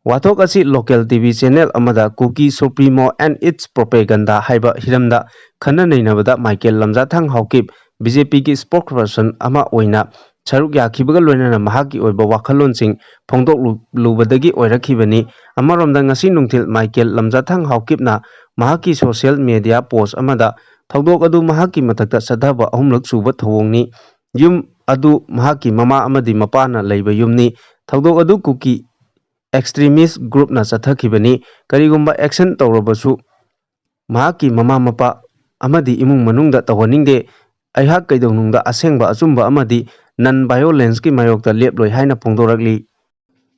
ꯋꯥꯊꯣꯛ ꯑꯁꯤ local T V channel ꯑꯃꯗ Kuki Supremo and its propaganda ꯍꯥꯏꯕ ꯍꯤꯔꯝꯗ ꯈꯟꯅ ꯅꯩꯅꯕꯗ Michael ꯂꯝꯖꯥꯊꯥꯡ Haokip, B J P ꯒꯤ spokesperson ꯑꯃ ꯑꯣꯏꯅ ꯁꯔꯨꯛ ꯌꯥꯈꯤꯕꯒ ꯂꯣꯏꯅꯅ ꯃꯍꯥꯛꯀꯤ ꯑꯣꯏꯕ ꯋꯥꯈꯜꯂꯣꯟꯁꯤꯡ ꯐꯣꯡꯗꯣꯛꯂꯨꯕꯗꯒꯤ ꯑꯣꯏꯔꯛꯈꯤꯕꯅꯤ꯫ ꯑꯃꯔꯣꯝꯗ ꯉꯁꯤ ꯅꯨꯡꯊꯤꯜ ꯃꯥꯏꯀꯦꯜ ꯂꯝꯖꯥꯊꯥꯡ ꯍꯥꯎꯀꯤꯞꯅ ꯃꯍꯥꯛꯀꯤ social media post ꯑꯃꯗ ꯊꯧꯗꯣꯛ ꯑꯗꯨ ꯃꯍꯥꯛꯀꯤ ꯃꯊꯛꯇ ꯆꯠꯊꯕ ꯑꯍꯨꯝꯂꯛ ꯁꯨꯕ ꯊꯧꯑꯣꯡꯅꯤ꯫ ꯌꯨꯝ ꯑꯗꯨ ꯃꯍꯥꯛꯀꯤ ꯃꯃꯥ ꯑꯃꯗꯤ ꯃꯄꯥꯅ ꯂꯩꯕ ꯌꯨꯝꯅꯤ꯫ ꯊꯧꯗꯣꯛ ꯑꯗꯨ Kuki extremist groupꯅ ꯆꯠꯊꯈꯤꯕꯅꯤ꯫ ꯀꯔꯤꯒꯨꯝꯕ action ꯇꯧꯔꯕꯁꯨ ꯃꯍꯥꯛꯀꯤ ꯃꯃꯥ ꯃꯄꯥ ꯑꯃꯗꯤ ꯏꯃꯨꯡ ꯃꯅꯨꯡꯗ ꯇꯧꯍꯟꯅꯤꯡꯗꯦ꯫ ꯑꯩꯍꯥꯛ ꯀꯩꯗꯧꯅꯨꯡꯗ ꯑꯁꯦꯡꯕ ꯑꯆꯨꯝꯕ ꯑꯃꯗꯤ non violenceꯀꯤ ꯃꯥꯌꯣꯛꯇ ꯂꯦꯞꯂꯣꯏ ꯍꯥꯏꯅ ꯐꯣꯡꯗꯣꯔꯛꯂꯤ꯫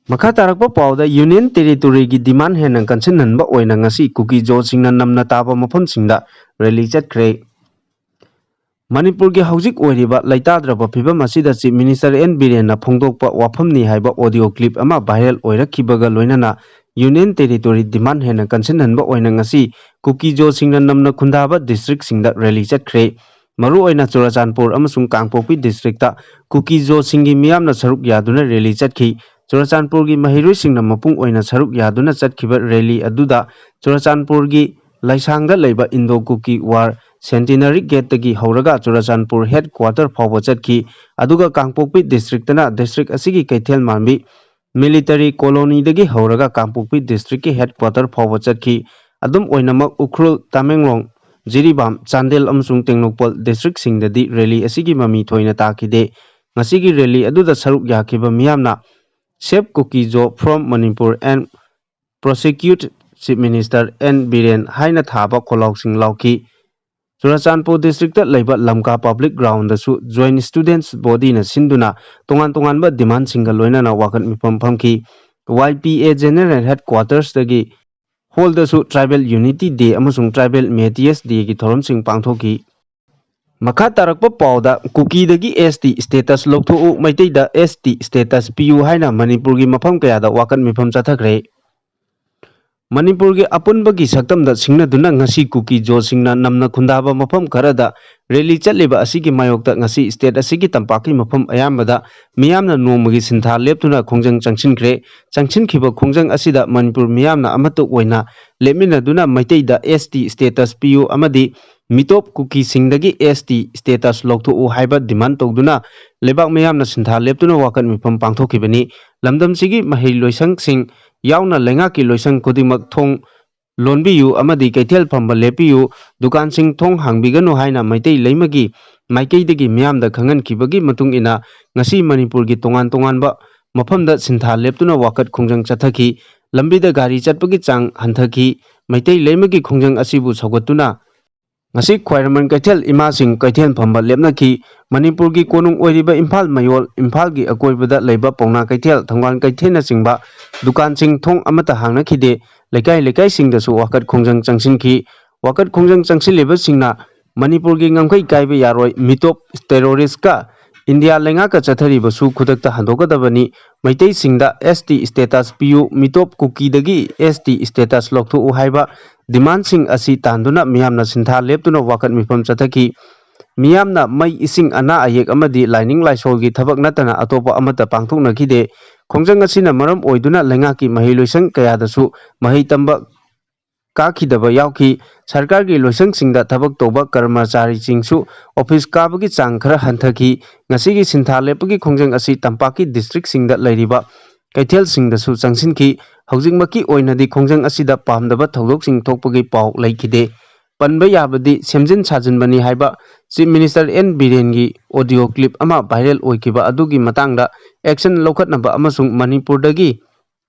ꯃꯈꯥ ꯇꯥꯔꯛꯄ ꯄꯥꯎꯗ Union Territoryꯒꯤ demand ꯍꯦꯟꯅ ꯀꯟꯁꯤꯟꯍꯟꯕ ꯑꯣꯏꯅ ꯉꯁꯤ Kuki-Zoꯁꯤꯡꯅ ꯅꯝꯅ ꯇꯥꯕ ꯃꯐꯝꯁꯤꯡꯗ rally ꯆꯠꯈ꯭ꯔꯦ꯫ ꯃꯅꯤꯄꯨꯔꯒꯤ ꯍꯧꯖꯤꯛ ꯑꯣꯏꯔꯤꯕ ꯂꯩꯇꯥꯗ꯭ꯔꯕ ꯐꯤꯕꯝ ꯑꯁꯤꯗ Chief Minister N ꯕꯤꯔꯦꯟꯅ ꯐꯣꯡꯗꯣꯛꯄ ꯋꯥꯐꯝꯅꯤ ꯍꯥꯏꯕ audio clip ꯑꯃ viral ꯑꯣꯏꯔꯛꯈꯤꯕꯒ ꯂꯣꯏꯅꯅ Union Territory demand ꯍꯦꯟꯅ ꯀꯟꯁꯤꯟꯍꯟꯕ ꯑꯣꯏꯅ ꯉꯁꯤ Kuki-Zoꯁꯤꯡꯅ ꯅꯝꯅ ꯈꯨꯟꯗꯥꯕ districtꯁꯤꯡꯗ rally ꯆꯠꯈ꯭ꯔꯦ꯫ ꯃꯔꯨꯑꯣꯏꯅ ꯆꯨꯔꯆꯥꯟꯄꯨꯔ ꯑꯃꯁꯨꯡ ꯀꯥꯡꯄꯣꯛꯄꯤ districtꯇ Kuki-Zoꯁꯤꯡꯒꯤ ꯃꯤꯌꯥꯝꯅ ꯁꯔꯨꯛ ꯌꯥꯗꯨꯅ rally ꯆꯠꯈꯤ꯫ ꯆꯨꯔꯆꯥꯟꯄꯨꯔꯒꯤ ꯃꯍꯩꯔꯣꯏꯁꯤꯡꯅ ꯃꯄꯨꯡ ꯑꯣꯏꯅ ꯁꯔꯨꯛ ꯌꯥꯗꯨꯅ ꯆꯠꯈꯤꯕ rally ꯑꯗꯨꯗ ꯆꯨꯔꯆꯥꯟꯄꯨꯔꯒꯤ ꯂꯩꯁꯥꯡꯗ ꯂꯩꯕ Indo-Kuki War Centenary Gateꯇꯒꯤ ꯍꯧꯔꯒ ꯆꯨꯔꯆꯥꯟꯄꯨꯔ headquarter ꯐꯥꯎꯕ ꯆꯠꯈꯤ꯫ ꯑꯗꯨꯒ ꯀꯥꯡꯄꯣꯛꯄꯤ districtꯇꯅ district ꯑꯁꯤꯒꯤ ꯀꯩꯊꯦꯜ ꯃꯥꯟꯕꯤ military colonyꯗꯒꯤ ꯍꯧꯔꯒ ꯀꯥꯡꯄꯣꯛꯄꯤ districtꯀꯤ headquarter ꯐꯥꯎꯕ ꯆꯠꯈꯤ꯫ ꯑꯗꯨꯝ ꯑꯣꯏꯅꯃꯛ ꯎꯈ꯭ꯔꯨꯜ, ꯇꯃꯦꯡꯂꯣꯡ, ꯖꯤꯔꯤꯕꯥꯝ, ꯆꯥꯟꯗꯦꯜ ꯑꯃꯁꯨꯡ ꯇꯦꯡꯅꯧꯄꯜ districtꯁꯤꯡꯗꯗꯤ rally ꯑꯁꯤꯒꯤ ꯃꯃꯤ ꯊꯣꯏꯅ ꯇꯥꯈꯤꯗꯦ꯫ ꯉꯁꯤꯒꯤ rally ꯑꯗꯨꯗ ꯁꯔꯨꯛ ꯌꯥꯈꯤꯕ ꯃꯤꯌꯥꯝꯅ Save Kuki-Zo from Manipur and Prosecute Chief Minister N Biren ꯍꯥꯏꯅ ꯊꯥꯕ ꯈꯣꯜꯂꯥꯎꯁꯤꯡ ꯂꯥꯎꯈꯤ꯫ ꯆꯨꯔꯆꯥꯟꯄꯨꯔ districtꯇ ꯂꯩꯕ ꯂꯝꯀꯥ public groundꯗꯁꯨ Joint Students Bodyꯅ ꯁꯤꯟꯗꯨꯅ ꯇꯣꯉꯥꯟ ꯇꯣꯉꯥꯟꯕ demandꯁꯤꯡꯒ ꯂꯣꯏꯅꯅ ꯋꯥꯀꯠ ꯃꯤꯐꯝ ꯐꯝꯈꯤ꯫ Y P A General Headquartersꯇꯒꯤ hallꯗꯁꯨ Tribal Unity Day ꯑꯃꯁꯨꯡ Tribal Métis Dayꯒꯤ ꯊꯧꯔꯝꯁꯤꯡ ꯄꯥꯡꯊꯣꯛꯈꯤ꯫ ꯃꯈꯥ ꯇꯥꯔꯛꯄ ꯄꯥꯎꯗ ꯀꯨꯀꯤꯗꯒꯤ S T status ꯂꯧꯊꯣꯛꯎ, ꯃꯩꯇꯩꯗ S T status ꯄꯤꯌꯨ ꯍꯥꯏꯅ ꯃꯅꯤꯄꯨꯔꯒꯤ ꯃꯐꯝ ꯀꯌꯥꯗ ꯋꯥꯀꯠ ꯃꯤꯐꯝ ꯆꯠꯊꯈ꯭ꯔꯦ꯫ ꯃꯅꯤꯄꯨꯔꯒꯤ ꯑꯄꯨꯟꯕꯒꯤ ꯁꯛꯇꯝꯗ ꯁꯤꯡꯅꯗꯨꯅ ꯉꯁꯤ ꯀꯨꯀꯤ ꯖꯣꯁꯤꯡꯅ ꯅꯝꯅ ꯈꯨꯟꯗꯥꯕ ꯃꯐꯝ ꯈꯔꯗ ꯔꯦꯂꯤ ꯆꯠꯂꯤꯕ ꯑꯁꯤꯒꯤ ꯃꯥꯌꯣꯛꯇ ꯉꯁꯤ ꯁ꯭ꯇꯦꯠ ꯑꯁꯤꯒꯤ ꯇꯝꯄꯥꯛꯀꯤ ꯃꯐꯝ ꯑꯌꯥꯝꯕꯗ ꯃꯤꯌꯥꯝꯅ ꯅꯣꯡꯃꯒꯤ ꯁꯤꯟꯊꯥ ꯂꯦꯞꯇꯨꯅ ꯈꯣꯡꯖꯪ ꯆꯪꯁꯤꯟꯈ꯭ꯔꯦ꯫ ꯆꯪꯁꯤꯟꯈꯤꯕ ꯈꯣꯡꯖꯪ ꯑꯁꯤꯗ ꯃꯅꯤꯄꯨꯔ ꯃꯤꯌꯥꯝꯅ ꯑꯃꯠꯇ ꯑꯣꯏꯅ ꯂꯦꯞꯃꯤꯟꯅꯗꯨꯅ ꯃꯩꯇꯩꯗ ꯑꯦꯁ ꯇꯤ ꯁ꯭ꯇꯦꯇꯁ ꯄꯤꯌꯨ ꯑꯃꯗꯤ ꯃꯤꯇꯣꯞ ꯀꯨꯀꯤꯁꯤꯡꯗꯒꯤ ꯑꯦꯁ ꯇꯤ ꯁ꯭ꯇꯦꯇꯁ ꯂꯧꯊꯣꯛꯎ ꯍꯥꯏꯕ ꯗꯤꯃꯥꯟ ꯇꯧꯗꯨꯅ ꯂꯩꯕꯥꯛ ꯃꯤꯌꯥꯝꯅ ꯁꯤꯟꯊꯥ ꯂꯦꯞꯇꯨꯅ ꯋꯥꯀꯠ ꯃꯤꯐꯝ ꯄꯥꯡꯊꯣꯛꯈꯤꯕꯅꯤ꯫ ꯂꯝꯗꯝꯁꯤꯒꯤ ꯃꯍꯩ ꯂꯣꯏꯁꯪꯁꯤꯡ ꯌꯥꯎꯅ ꯂꯩꯉꯥꯛꯀꯤ ꯂꯣꯏꯁꯪ ꯈꯨꯗꯤꯡꯃꯛ ꯊꯣꯡ ꯂꯣꯟꯕꯤꯌꯨ ꯑꯃꯗꯤ ꯀꯩꯊꯦꯜ ꯐꯝꯕ ꯂꯦꯞꯄꯤꯌꯨ, ꯗꯨꯀꯥꯟꯁꯤꯡ ꯊꯣꯡ ꯍꯥꯡꯕꯤꯒꯅꯨ ꯍꯥꯏꯅ ꯃꯩꯇꯩ ꯂꯩꯃꯒꯤ ꯃꯥꯏꯀꯩꯗꯒꯤ ꯃꯤꯌꯥꯝꯗ ꯈꯪꯍꯟꯈꯤꯕꯒꯤ ꯃꯇꯨꯡ ꯏꯟꯅ ꯉꯁꯤ ꯃꯅꯤꯄꯨꯔꯒꯤ ꯇꯣꯉꯥꯟ ꯇꯣꯉꯥꯟꯕ ꯃꯐꯝꯗ ꯁꯤꯟꯊꯥ ꯂꯦꯞꯇꯨꯅ ꯋꯥꯀꯠ ꯈꯣꯡꯖꯪ ꯆꯠꯊꯈꯤ꯫ ꯂꯝꯕꯤꯗ ꯒꯥꯔꯤ ꯆꯠꯄꯒꯤ ꯆꯥꯡ ꯍꯟꯊꯈꯤ꯫ ꯃꯩꯇꯩ ꯂꯩꯃꯒꯤ ꯈꯣꯡꯖꯪ ꯑꯁꯤꯕꯨ ꯁꯧꯒꯠꯇꯨꯅ ꯉꯁꯤ ꯈ꯭ꯋꯥꯏꯔꯝꯕꯟ ꯀꯩꯊꯦꯜ ꯏꯃꯥꯁꯤꯡ ꯀꯩꯊꯦꯜ ꯐꯝꯕ ꯂꯦꯞꯅꯈꯤ꯫ ꯃꯅꯤꯄꯨꯔꯒꯤ ꯀꯣꯅꯨꯡ ꯑꯣꯏꯔꯤꯕ ꯏꯝꯐꯥꯜ ꯃꯌꯣꯜ, ꯏꯝꯐꯥꯜꯒꯤ ꯑꯀꯣꯏꯕꯗ ꯂꯩꯕ ꯄꯥꯎꯅꯥ ꯀꯩꯊꯦꯜ, ꯊꯣꯡꯒꯥꯜ ꯀꯩꯊꯦꯜꯅꯆꯤꯡꯕ ꯗꯨꯀꯥꯟꯁꯤꯡ ꯊꯣꯡ ꯑꯃꯠꯇ ꯍꯥꯡꯅꯈꯤꯗꯦ꯫ ꯂꯩꯀꯥꯏ ꯂꯩꯀꯥꯏꯁꯤꯡꯗꯁꯨ ꯋꯥꯀꯠ ꯈꯣꯡꯖꯪ ꯆꯪꯁꯤꯟꯈꯤ꯫ ꯋꯥꯀꯠ ꯈꯣꯡꯖꯪ ꯆꯪꯁꯤꯜꯂꯤꯕꯁꯤꯡꯅ ꯃꯅꯤꯄꯨꯔꯒꯤ ꯉꯝꯈꯩ ꯀꯥꯏꯕ ꯌꯥꯔꯣꯏ, ꯃꯤꯇꯣꯞ ꯇꯦꯔꯣꯔꯤꯁꯀ ꯏꯟꯗꯤꯌꯥ ꯂꯩꯉꯥꯛꯀ ꯆꯠꯊꯔꯤꯕꯁꯨ ꯈꯨꯗꯛꯇ ꯍꯟꯗꯣꯛꯀꯗꯕꯅꯤ, ꯃꯩꯇꯩꯁꯤꯡꯗ ꯑꯦꯁ ꯇꯤ ꯁ꯭ꯇꯦꯇꯁ ꯄꯤꯌꯨ, ꯃꯤꯇꯣꯞ ꯀꯨꯀꯤꯗꯒꯤ ꯑꯦꯁ ꯇꯤ ꯁ꯭ꯇꯦꯇꯁ ꯂꯧꯊꯣꯛꯎ ꯍꯥꯏꯕ ꯗꯤꯃꯥꯟꯁꯤꯡ ꯑꯁꯤ ꯇꯥꯟꯗꯨꯅ ꯃꯤꯌꯥꯝꯅ ꯁꯤꯟꯊꯥ ꯂꯦꯞꯇꯨꯅ ꯋꯥꯀꯠ ꯃꯤꯐꯝ ꯆꯠꯊꯈꯤ꯫ ꯃꯤꯌꯥꯝꯅ ꯃꯩ, ꯏꯁꯤꯡ, ꯑꯅꯥ ꯑꯌꯦꯛ ꯑꯃꯗꯤ ꯂꯥꯏꯅꯤꯡ ꯂꯥꯏꯁꯣꯜꯒꯤ ꯊꯕꯛ ꯅꯠꯇꯅ ꯑꯇꯣꯞꯄ ꯑꯃꯠꯇ ꯄꯥꯡꯊꯣꯛꯅꯈꯤꯗꯦ꯫ ꯈꯣꯡꯖꯪ ꯑꯁꯤꯅ ꯃꯔꯝ ꯑꯣꯏꯗꯨꯅ ꯂꯩꯉꯥꯛꯀꯤ ꯃꯍꯩ ꯂꯣꯏꯁꯪ ꯀꯌꯥꯗꯁꯨ ꯃꯍꯩ ꯇꯝꯕ ꯀꯥꯈꯤꯗꯕ ꯌꯥꯎꯈꯤ꯫ ꯁꯔꯀꯥꯔꯒꯤ ꯂꯣꯏꯁꯪꯁꯤꯡꯗ ꯊꯕꯛ ꯇꯧꯕ ꯀꯔꯃꯆꯥꯔꯤꯁꯤꯡꯁꯨ ꯑꯣꯐꯤꯁ ꯀꯥꯕꯒꯤ ꯆꯥꯡ ꯈꯔ ꯍꯟꯊꯈꯤ꯫ ꯉꯁꯤꯒꯤ ꯁꯤꯟꯊꯥ ꯂꯦꯞꯄꯒꯤ ꯈꯣꯡꯖꯪ ꯑꯁꯤ ꯇꯝꯄꯥꯛꯀꯤ ꯗꯤꯁꯇ꯭ꯔꯤꯛꯁꯤꯡꯗ ꯂꯩꯔꯤꯕ ꯀꯩꯊꯦꯜꯁꯤꯡꯗꯁꯨ ꯆꯪꯁꯤꯟꯈꯤ꯫ ꯍꯧꯖꯤꯛꯃꯛꯀꯤ ꯑꯣꯏꯅꯗꯤ ꯈꯣꯡꯖꯪ ꯑꯁꯤꯗ ꯄꯥꯝꯗꯕ ꯊꯧꯗꯣꯛꯁꯤꯡ ꯊꯣꯛꯄꯒꯤ ꯄꯥꯎ ꯂꯩꯈꯤꯗꯦ꯫ ꯄꯟꯕ ꯌꯥꯕꯗꯤ ꯁꯦꯝꯖꯤꯟ ꯁꯥꯖꯤꯟꯕꯅꯤ ꯍꯥꯏꯕ ꯆꯤꯐ ꯃꯤꯅꯤꯁꯇꯔ ꯑꯦꯟ ꯕꯤꯔꯦꯟꯒꯤ ꯑꯣꯗꯤꯑꯣ ꯀ꯭ꯂꯤꯞ ꯑꯃ ꯚꯥꯏꯔꯦꯜ ꯑꯣꯏꯈꯤꯕ ꯑꯗꯨꯒꯤ ꯃꯇꯥꯡꯗ ꯑꯦꯛꯁꯟ ꯂꯧꯈꯠꯅꯕ ꯑꯃꯁꯨꯡ ꯃꯅꯤꯄꯨꯔꯗꯒꯤ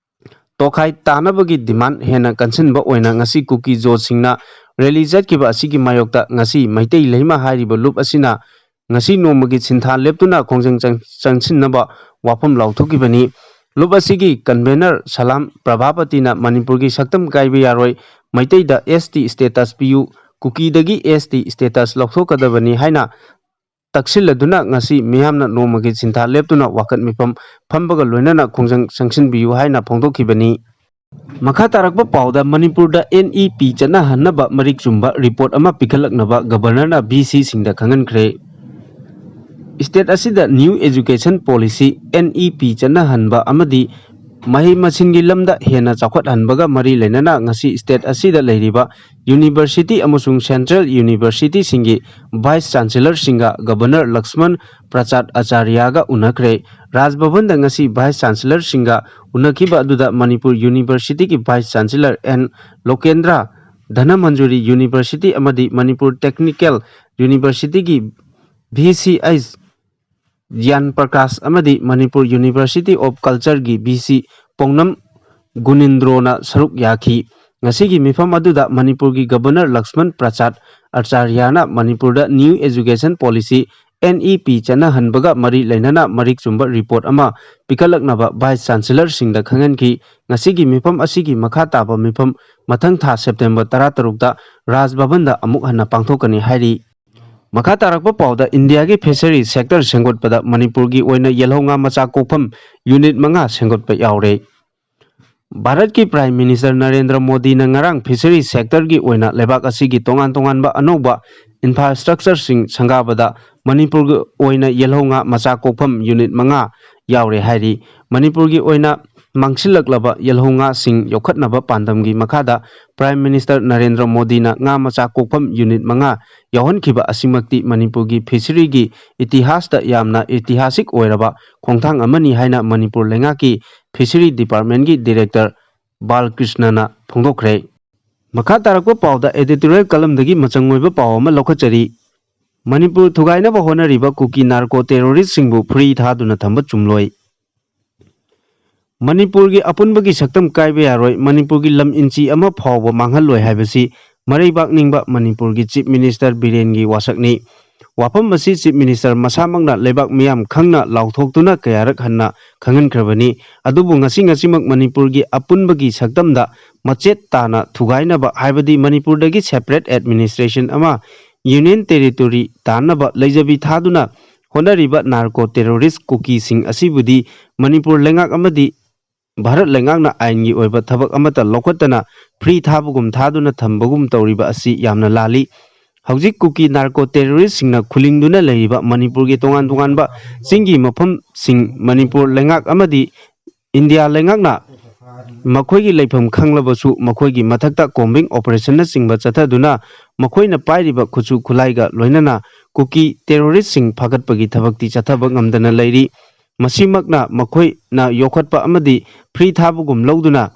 ꯇꯣꯈꯥꯏ ꯇꯥꯅꯕꯒꯤ ꯗꯤꯃꯥꯟ ꯍꯦꯟꯅ ꯀꯟꯁꯤꯟꯕ ꯑꯣꯏꯅ ꯉꯁꯤ ꯀꯨꯀꯤ ꯖꯣꯁꯤꯡꯅ ꯔꯦꯂꯤ ꯆꯠꯈꯤꯕ ꯑꯁꯤꯒꯤ ꯃꯥꯌꯣꯛꯇ ꯉꯁꯤ ꯃꯩꯇꯩ ꯂꯩꯃ ꯍꯥꯏꯔꯤꯕ ꯂꯨꯞ ꯑꯁꯤꯅ ꯉꯁꯤ ꯅꯣꯡꯃꯒꯤ ꯁꯤꯟꯊꯥ ꯂꯦꯞꯇꯨꯅ ꯈꯣꯡꯖꯪ ꯆꯪ-, ꯆꯪꯁꯤꯟꯅꯕ ꯋꯥꯐꯝ ꯂꯥꯎꯊꯣꯛꯈꯤꯕꯅꯤ꯫ ꯂꯨꯞ ꯑꯁꯤꯒꯤ ꯀꯟꯚꯦꯅꯔ ꯁꯂꯥꯝ ꯄ꯭ꯔꯚꯥꯄꯇꯤꯅ ꯃꯅꯤꯄꯨꯔꯒꯤ ꯁꯛꯇꯝ ꯀꯥꯏꯕ ꯌꯥꯔꯣꯏ, ꯃꯩꯇꯩꯗ ꯑꯦꯁ ꯇꯤ ꯁ꯭ꯇꯦꯇꯁ ꯄꯤꯌꯨ, ꯀꯨꯀꯤꯗꯒꯤ ꯑꯦꯁ ꯇꯤ ꯁ꯭ꯇꯦꯇꯁ ꯂꯧꯊꯣꯛꯀꯗꯕꯅꯤ ꯍꯥꯏꯅ ꯇꯛꯁꯤꯜꯂꯗꯨꯅ ꯉꯁꯤ ꯃꯤꯌꯥꯝꯅ ꯅꯣꯡꯃꯒꯤ ꯁꯤꯟꯊꯥ ꯂꯦꯞꯇꯨꯅ ꯋꯥꯀꯠ ꯃꯤꯐꯝ ꯐꯝꯕꯒ ꯂꯣꯏꯅꯅ ꯈꯣꯡꯖꯪ ꯆꯪꯁꯤꯟꯕꯤꯌꯨ ꯍꯥꯏꯅ ꯐꯣꯡꯗꯣꯛꯈꯤꯕꯅꯤ꯫ ꯃꯈꯥ ꯇꯥꯔꯛꯄ ꯄꯥꯎꯗ, ꯃꯅꯤꯄꯨꯔꯗ NEP ꯆꯠꯅꯍꯟꯅꯕ ꯃꯔꯤꯛ ꯆꯨꯝꯕ ꯔꯤꯄꯣꯔꯠ ꯑꯃ ꯄꯤꯈꯠꯂꯛꯅꯕ ꯒꯕꯔꯅꯔꯅ VCꯁꯤꯡꯗ ꯈꯪꯍꯟꯈ꯭ꯔꯦ꯫ ꯁ꯭ꯇꯦꯠ ꯑꯁꯤꯗ New Education Policy, NEP ꯆꯠꯅꯍꯟꯕ ꯑꯃꯗꯤ ꯃꯍꯩ ꯃꯁꯤꯡꯒꯤ ꯂꯝꯗ ꯍꯦꯟꯅ ꯆꯥꯎꯈꯠꯍꯟꯕꯒ ꯃꯔꯤ ꯂꯩꯅꯅ ꯉꯁꯤ ꯁ꯭ꯇꯦꯠ ꯑꯁꯤꯗ ꯂꯩꯔꯤꯕ ꯌꯨꯅꯤꯚꯔꯁꯤꯇꯤ ꯑꯃꯁꯨꯡ ꯁꯦꯟꯇ꯭ꯔꯦꯜ ꯌꯨꯅꯤꯚꯔꯁꯤꯇꯤꯁꯤꯡꯒꯤ ꯚꯥꯏꯁ ꯆꯥꯟꯁꯦꯂꯔꯁꯤꯡꯒ ꯒꯕꯔꯅꯔ ꯂꯛꯁꯃꯟ ꯄ꯭ꯔꯁꯥꯗ ꯑꯆꯥꯔꯌꯥꯒ ꯎꯅꯈ꯭ꯔꯦ꯫ ꯔꯥꯖ ꯚꯕꯟꯗ ꯉꯁꯤ ꯚꯥꯏꯁ ꯆꯥꯟꯁꯦꯂꯔꯁꯤꯡꯒ ꯎꯅꯈꯤꯕ ꯑꯗꯨꯗ ꯃꯅꯤꯄꯨꯔ ꯌꯨꯅꯤꯚꯔꯁꯤꯇꯤꯒꯤ vice chancellor N Lokendra Dhanamanjuri university ꯑꯃꯗꯤ ꯃꯅꯤꯄꯨꯔ ꯇꯦꯛꯅꯤꯀꯦꯜ ꯌꯨꯅꯤꯚꯔꯁꯤꯇꯤꯒꯤ VCH ꯒ꯭ꯌꯥꯟ ꯄ꯭ꯔꯀꯥꯁ ꯑꯃꯗꯤ ꯃꯅꯤꯄꯨꯔ University of Cultureꯒꯤ VC ꯄꯣꯡꯅꯝ ꯒꯨꯅꯤꯟꯗ꯭ꯔꯣꯅ ꯁꯔꯨꯛ ꯌꯥꯈꯤ꯫ ꯉꯁꯤꯒꯤ ꯃꯤꯐꯝ ꯑꯗꯨꯗ ꯃꯅꯤꯄꯨꯔꯒꯤ ꯒꯕꯔꯅꯔ ꯂꯛꯁꯃꯟ ꯄ꯭ꯔꯁꯥꯗ ꯑꯆꯥꯔꯌꯥꯅ ꯃꯅꯤꯄꯨꯔꯗ New Education Policy, NEP ꯆꯠꯅꯍꯟꯕꯒ ꯃꯔꯤ ꯂꯩꯅꯅ ꯃꯔꯤꯛ ꯆꯨꯝꯕ ꯔꯤꯄꯣꯔꯠ ꯑꯃ ꯄꯤꯈꯠꯂꯛꯅꯕ ꯚꯥꯏꯁ ꯆꯥꯟꯁꯦꯂꯔꯁꯤꯡꯗ ꯈꯪꯍꯟꯈꯤ꯫ ꯉꯁꯤꯒꯤ ꯃꯤꯐꯝ ꯑꯁꯤꯒꯤ ꯃꯈꯥ ꯇꯥꯕ ꯃꯤꯐꯝ ꯃꯊꯪ ꯊꯥ ꯁꯦꯞꯇꯦꯝꯕꯔ ꯇꯔꯥꯇꯔꯨꯛꯇ ꯔꯥꯖ ꯚꯕꯟꯗ ꯑꯃꯨꯛ ꯍꯟꯅ ꯄꯥꯡꯊꯣꯛꯀꯅꯤ ꯍꯥꯏꯔꯤ꯫ ꯃꯈꯥ ꯇꯥꯔꯛꯄ ꯄꯥꯎꯗ, ꯏꯟꯗꯤꯌꯥꯒꯤ ꯐꯤꯁꯔꯤ ꯁꯦꯛꯇꯔ ꯁꯦꯝꯒꯠꯄꯗ ꯃꯅꯤꯄꯨꯔꯒꯤ ꯑꯣꯏꯅ ꯌꯦꯜꯍꯧ ꯉꯥ ꯃꯆꯥ ꯀꯣꯛꯐꯝ ꯌꯨꯅꯤꯠ ꯃꯉꯥ ꯁꯦꯝꯒꯠꯄ ꯌꯥꯎꯔꯦ꯫ ꯚꯥꯔꯠꯀꯤ ꯄ꯭ꯔꯥꯏꯝ ꯃꯤꯅꯤꯁꯇꯔ ꯅꯔꯦꯟꯗ꯭ꯔ ꯃꯣꯗꯤꯅ ꯉꯔꯥꯡ ꯐꯤꯁꯔꯤ ꯁꯦꯛꯇꯔꯒꯤ ꯑꯣꯏꯅ ꯂꯩꯕꯥꯛ ꯑꯁꯤꯒꯤ ꯇꯣꯉꯥꯟ ꯇꯣꯉꯥꯟꯕ ꯑꯅꯧꯕ ꯏꯟꯐ꯭ꯔꯥꯁ꯭ꯇ꯭ꯔꯛꯆꯔꯁꯤꯡ ꯁꯪꯒꯥꯕꯗ ꯃꯅꯤꯄꯨꯔꯒꯤ ꯑꯣꯏꯅ ꯌꯦꯜꯍꯧ ꯉꯥ ꯃꯆꯥ ꯀꯣꯛꯐꯝ ꯌꯨꯅꯤꯠ ꯃꯉꯥ ꯌꯥꯎꯔꯦ ꯍꯥꯏꯔꯤ꯫ ꯃꯅꯤꯄꯨꯔꯒꯤ ꯑꯣꯏꯅ ꯃꯥꯡꯁꯤꯜꯂꯛꯂꯕ ꯌꯦꯜꯍꯧ ꯉꯥꯁꯤꯡ ꯌꯣꯛꯈꯠꯅꯕ ꯄꯥꯟꯗꯝꯒꯤ ꯃꯈꯥꯗ ꯄ꯭ꯔꯥꯏꯝ ꯃꯤꯅꯤꯁꯇꯔ ꯅꯔꯦꯟꯗ꯭ꯔ ꯃꯣꯗꯤꯅ ꯉꯥ ꯃꯆꯥ ꯀꯣꯛꯐꯝ ꯌꯨꯅꯤꯠ ꯃꯉꯥ ꯌꯥꯎꯍꯟꯈꯤꯕ ꯑꯁꯤꯃꯛꯇꯤ ꯃꯅꯤꯄꯨꯔꯒꯤ ꯐꯤꯁꯔꯤꯒꯤ ꯏꯇꯤꯍꯥꯁꯇ ꯌꯥꯝꯅ ꯏꯇꯤꯍꯥꯁꯤꯛ ꯑꯣꯏꯔꯕ ꯈꯣꯡꯊꯥꯡ ꯑꯃꯅꯤ ꯍꯥꯏꯅ ꯃꯅꯤꯄꯨꯔ ꯂꯩꯉꯥꯛꯀꯤ ꯐꯤꯁꯔꯤ ꯗꯤꯄꯥꯔꯠꯃꯦꯟꯒꯤ ꯗꯤꯔꯦꯛꯇꯔ ꯕꯥꯜꯀ꯭ꯔꯤꯁꯅꯅ ꯐꯣꯡꯗꯣꯛꯈ꯭ꯔꯦ꯫ ꯃꯈꯥ ꯇꯥꯔꯛꯄ ꯄꯥꯎꯗ, ꯑꯦꯗꯤꯇꯣꯔꯤꯌꯦꯜ ꯀꯂꯝꯗꯒꯤ ꯃꯆꯪ ꯑꯣꯏꯕ ꯄꯥꯎ ꯑꯃ ꯂꯧꯈꯠꯆꯔꯤ꯫ ꯃꯅꯤꯄꯨꯔ ꯊꯨꯒꯥꯏꯅꯕ ꯍꯣꯠꯅꯔꯤꯕ ꯀꯨꯀꯤ ꯅꯥꯔꯀꯣ ꯇꯦꯔꯣꯔꯤꯁꯁꯤꯡꯕꯨ ꯐ꯭ꯔꯤ ꯊꯥꯗꯨꯅ ꯊꯝꯕ ꯆꯨꯝꯂꯣꯏ꯫ ꯃꯅꯤꯄꯨꯔꯒꯤ ꯑꯄꯨꯟꯕꯒꯤ ꯁꯛꯇꯝ ꯀꯥꯏꯕ ꯌꯥꯔꯣꯏ, ꯃꯅꯤꯄꯨꯔꯒꯤ ꯂꯝ ꯏꯟꯆꯤ ꯑꯃ ꯐꯥꯎꯕ ꯃꯥꯡꯍꯜꯂꯣꯏ ꯍꯥꯏꯕꯁꯤ ꯃꯔꯩꯕꯥꯛ ꯅꯤꯡꯕ ꯃꯅꯤꯄꯨꯔꯒꯤ ꯆꯤꯐ ꯃꯤꯅꯤꯁꯇꯔ ꯕꯤꯔꯦꯟꯒꯤ ꯋꯥꯁꯛꯅꯤ꯫ ꯋꯥꯐꯝ ꯑꯁꯤ ꯆꯤꯐ ꯃꯤꯅꯤꯁꯇꯔ ꯃꯁꯥꯃꯛꯅ ꯂꯩꯕꯥꯛ ꯃꯤꯌꯥꯝ ꯈꯪꯅ ꯂꯥꯎꯊꯣꯛꯇꯨꯅ ꯀꯌꯥꯔꯛ ꯍꯟꯅ ꯈꯪꯍꯟꯈ꯭ꯔꯕꯅꯤ꯫ ꯑꯗꯨꯕꯨ ꯉꯁꯤ ꯉꯁꯤꯃꯛ ꯃꯅꯤꯄꯨꯔꯒꯤ ꯑꯄꯨꯟꯕꯒꯤ ꯁꯛꯇꯝꯗ ꯃꯆꯦꯠ ꯇꯥꯅ ꯊꯨꯒꯥꯏꯅꯕ, ꯍꯥꯏꯕꯗꯤ ꯃꯅꯤꯄꯨꯔꯗꯒꯤ ꯁꯦꯄꯔꯦꯠ ꯑꯦꯗꯃꯤꯅꯤꯁꯇ꯭ꯔꯦꯁꯟ ꯑꯃ, ꯌꯨꯅꯤꯌꯟ ꯇꯦꯔꯤꯇꯣꯔꯤ ꯇꯥꯟꯅꯕ ꯂꯩꯖꯕꯤ ꯊꯥꯗꯨꯅ ꯍꯣꯠꯅꯔꯤꯕ ꯅꯥꯔꯀꯣ ꯇꯦꯔꯣꯔꯤꯁ ꯀꯨꯀꯤꯁꯤꯡ ꯑꯁꯤꯕꯨꯗꯤ ꯃꯅꯤꯄꯨꯔ ꯂꯩꯉꯥꯛ ꯑꯃꯗꯤ ꯚꯥꯔꯠ ꯂꯩꯉꯥꯛꯅ ꯑꯥꯏꯟꯒꯤ ꯑꯣꯏꯕ ꯊꯕꯛ ꯑꯃꯠꯇ ꯂꯧꯈꯠꯇꯅ ꯐ꯭ꯔꯤ ꯊꯥꯕꯒꯨꯝ ꯊꯥꯗꯨꯅ ꯊꯝꯕꯒꯨꯝ ꯇꯧꯔꯤꯕ ꯑꯁꯤ ꯌꯥꯝꯅ ꯂꯥꯜꯂꯤ꯫ ꯍꯧꯖꯤꯛ ꯀꯨꯀꯤ ꯅꯥꯔꯀꯣ ꯇꯦꯔꯣꯔꯤꯁꯁꯤꯡꯅ ꯈꯨꯂꯤꯡꯗꯨꯅ ꯂꯩꯔꯤꯕ ꯃꯅꯤꯄꯨꯔꯒꯤ ꯇꯣꯉꯥꯟ ꯇꯣꯉꯥꯟꯕ ꯆꯤꯡꯒꯤ ꯃꯐꯝꯁꯤꯡ, ꯃꯅꯤꯄꯨꯔ ꯂꯩꯉꯥꯛ ꯑꯃꯗꯤ ꯏꯟꯗꯤꯌꯥ ꯂꯩꯉꯥꯛꯅ ꯃꯈꯣꯏꯒꯤ ꯂꯩꯐꯝ ꯈꯪꯂꯕꯁꯨ ꯃꯈꯣꯏꯒꯤ ꯃꯊꯛꯇ ꯀꯣꯝꯕꯤꯡ ꯑꯣꯄꯔꯦꯁꯟꯅꯆꯤꯡꯕ ꯆꯠꯊꯗꯨꯅ ꯃꯈꯣꯏꯅ ꯄꯥꯏꯔꯤꯕ ꯈꯨꯠꯁꯨ ꯈꯨꯠꯂꯥꯏꯒ ꯂꯣꯏꯅꯅ ꯀꯨꯀꯤ ꯇꯦꯔꯣꯔꯤꯁꯁꯤꯡ ꯐꯥꯒꯠꯄꯒꯤ ꯊꯕꯛꯇꯤ ꯆꯠꯊꯕ ꯉꯝꯗꯅ ꯂꯩꯔꯤ꯫ ꯃꯁꯤꯃꯛꯅ ꯃꯈꯣꯏꯅ ꯌꯣꯛꯈꯠꯄ ꯑꯃꯗꯤ ꯐ꯭ꯔꯤ ꯊꯥꯕꯒꯨꯝ ꯂꯧꯗꯨꯅ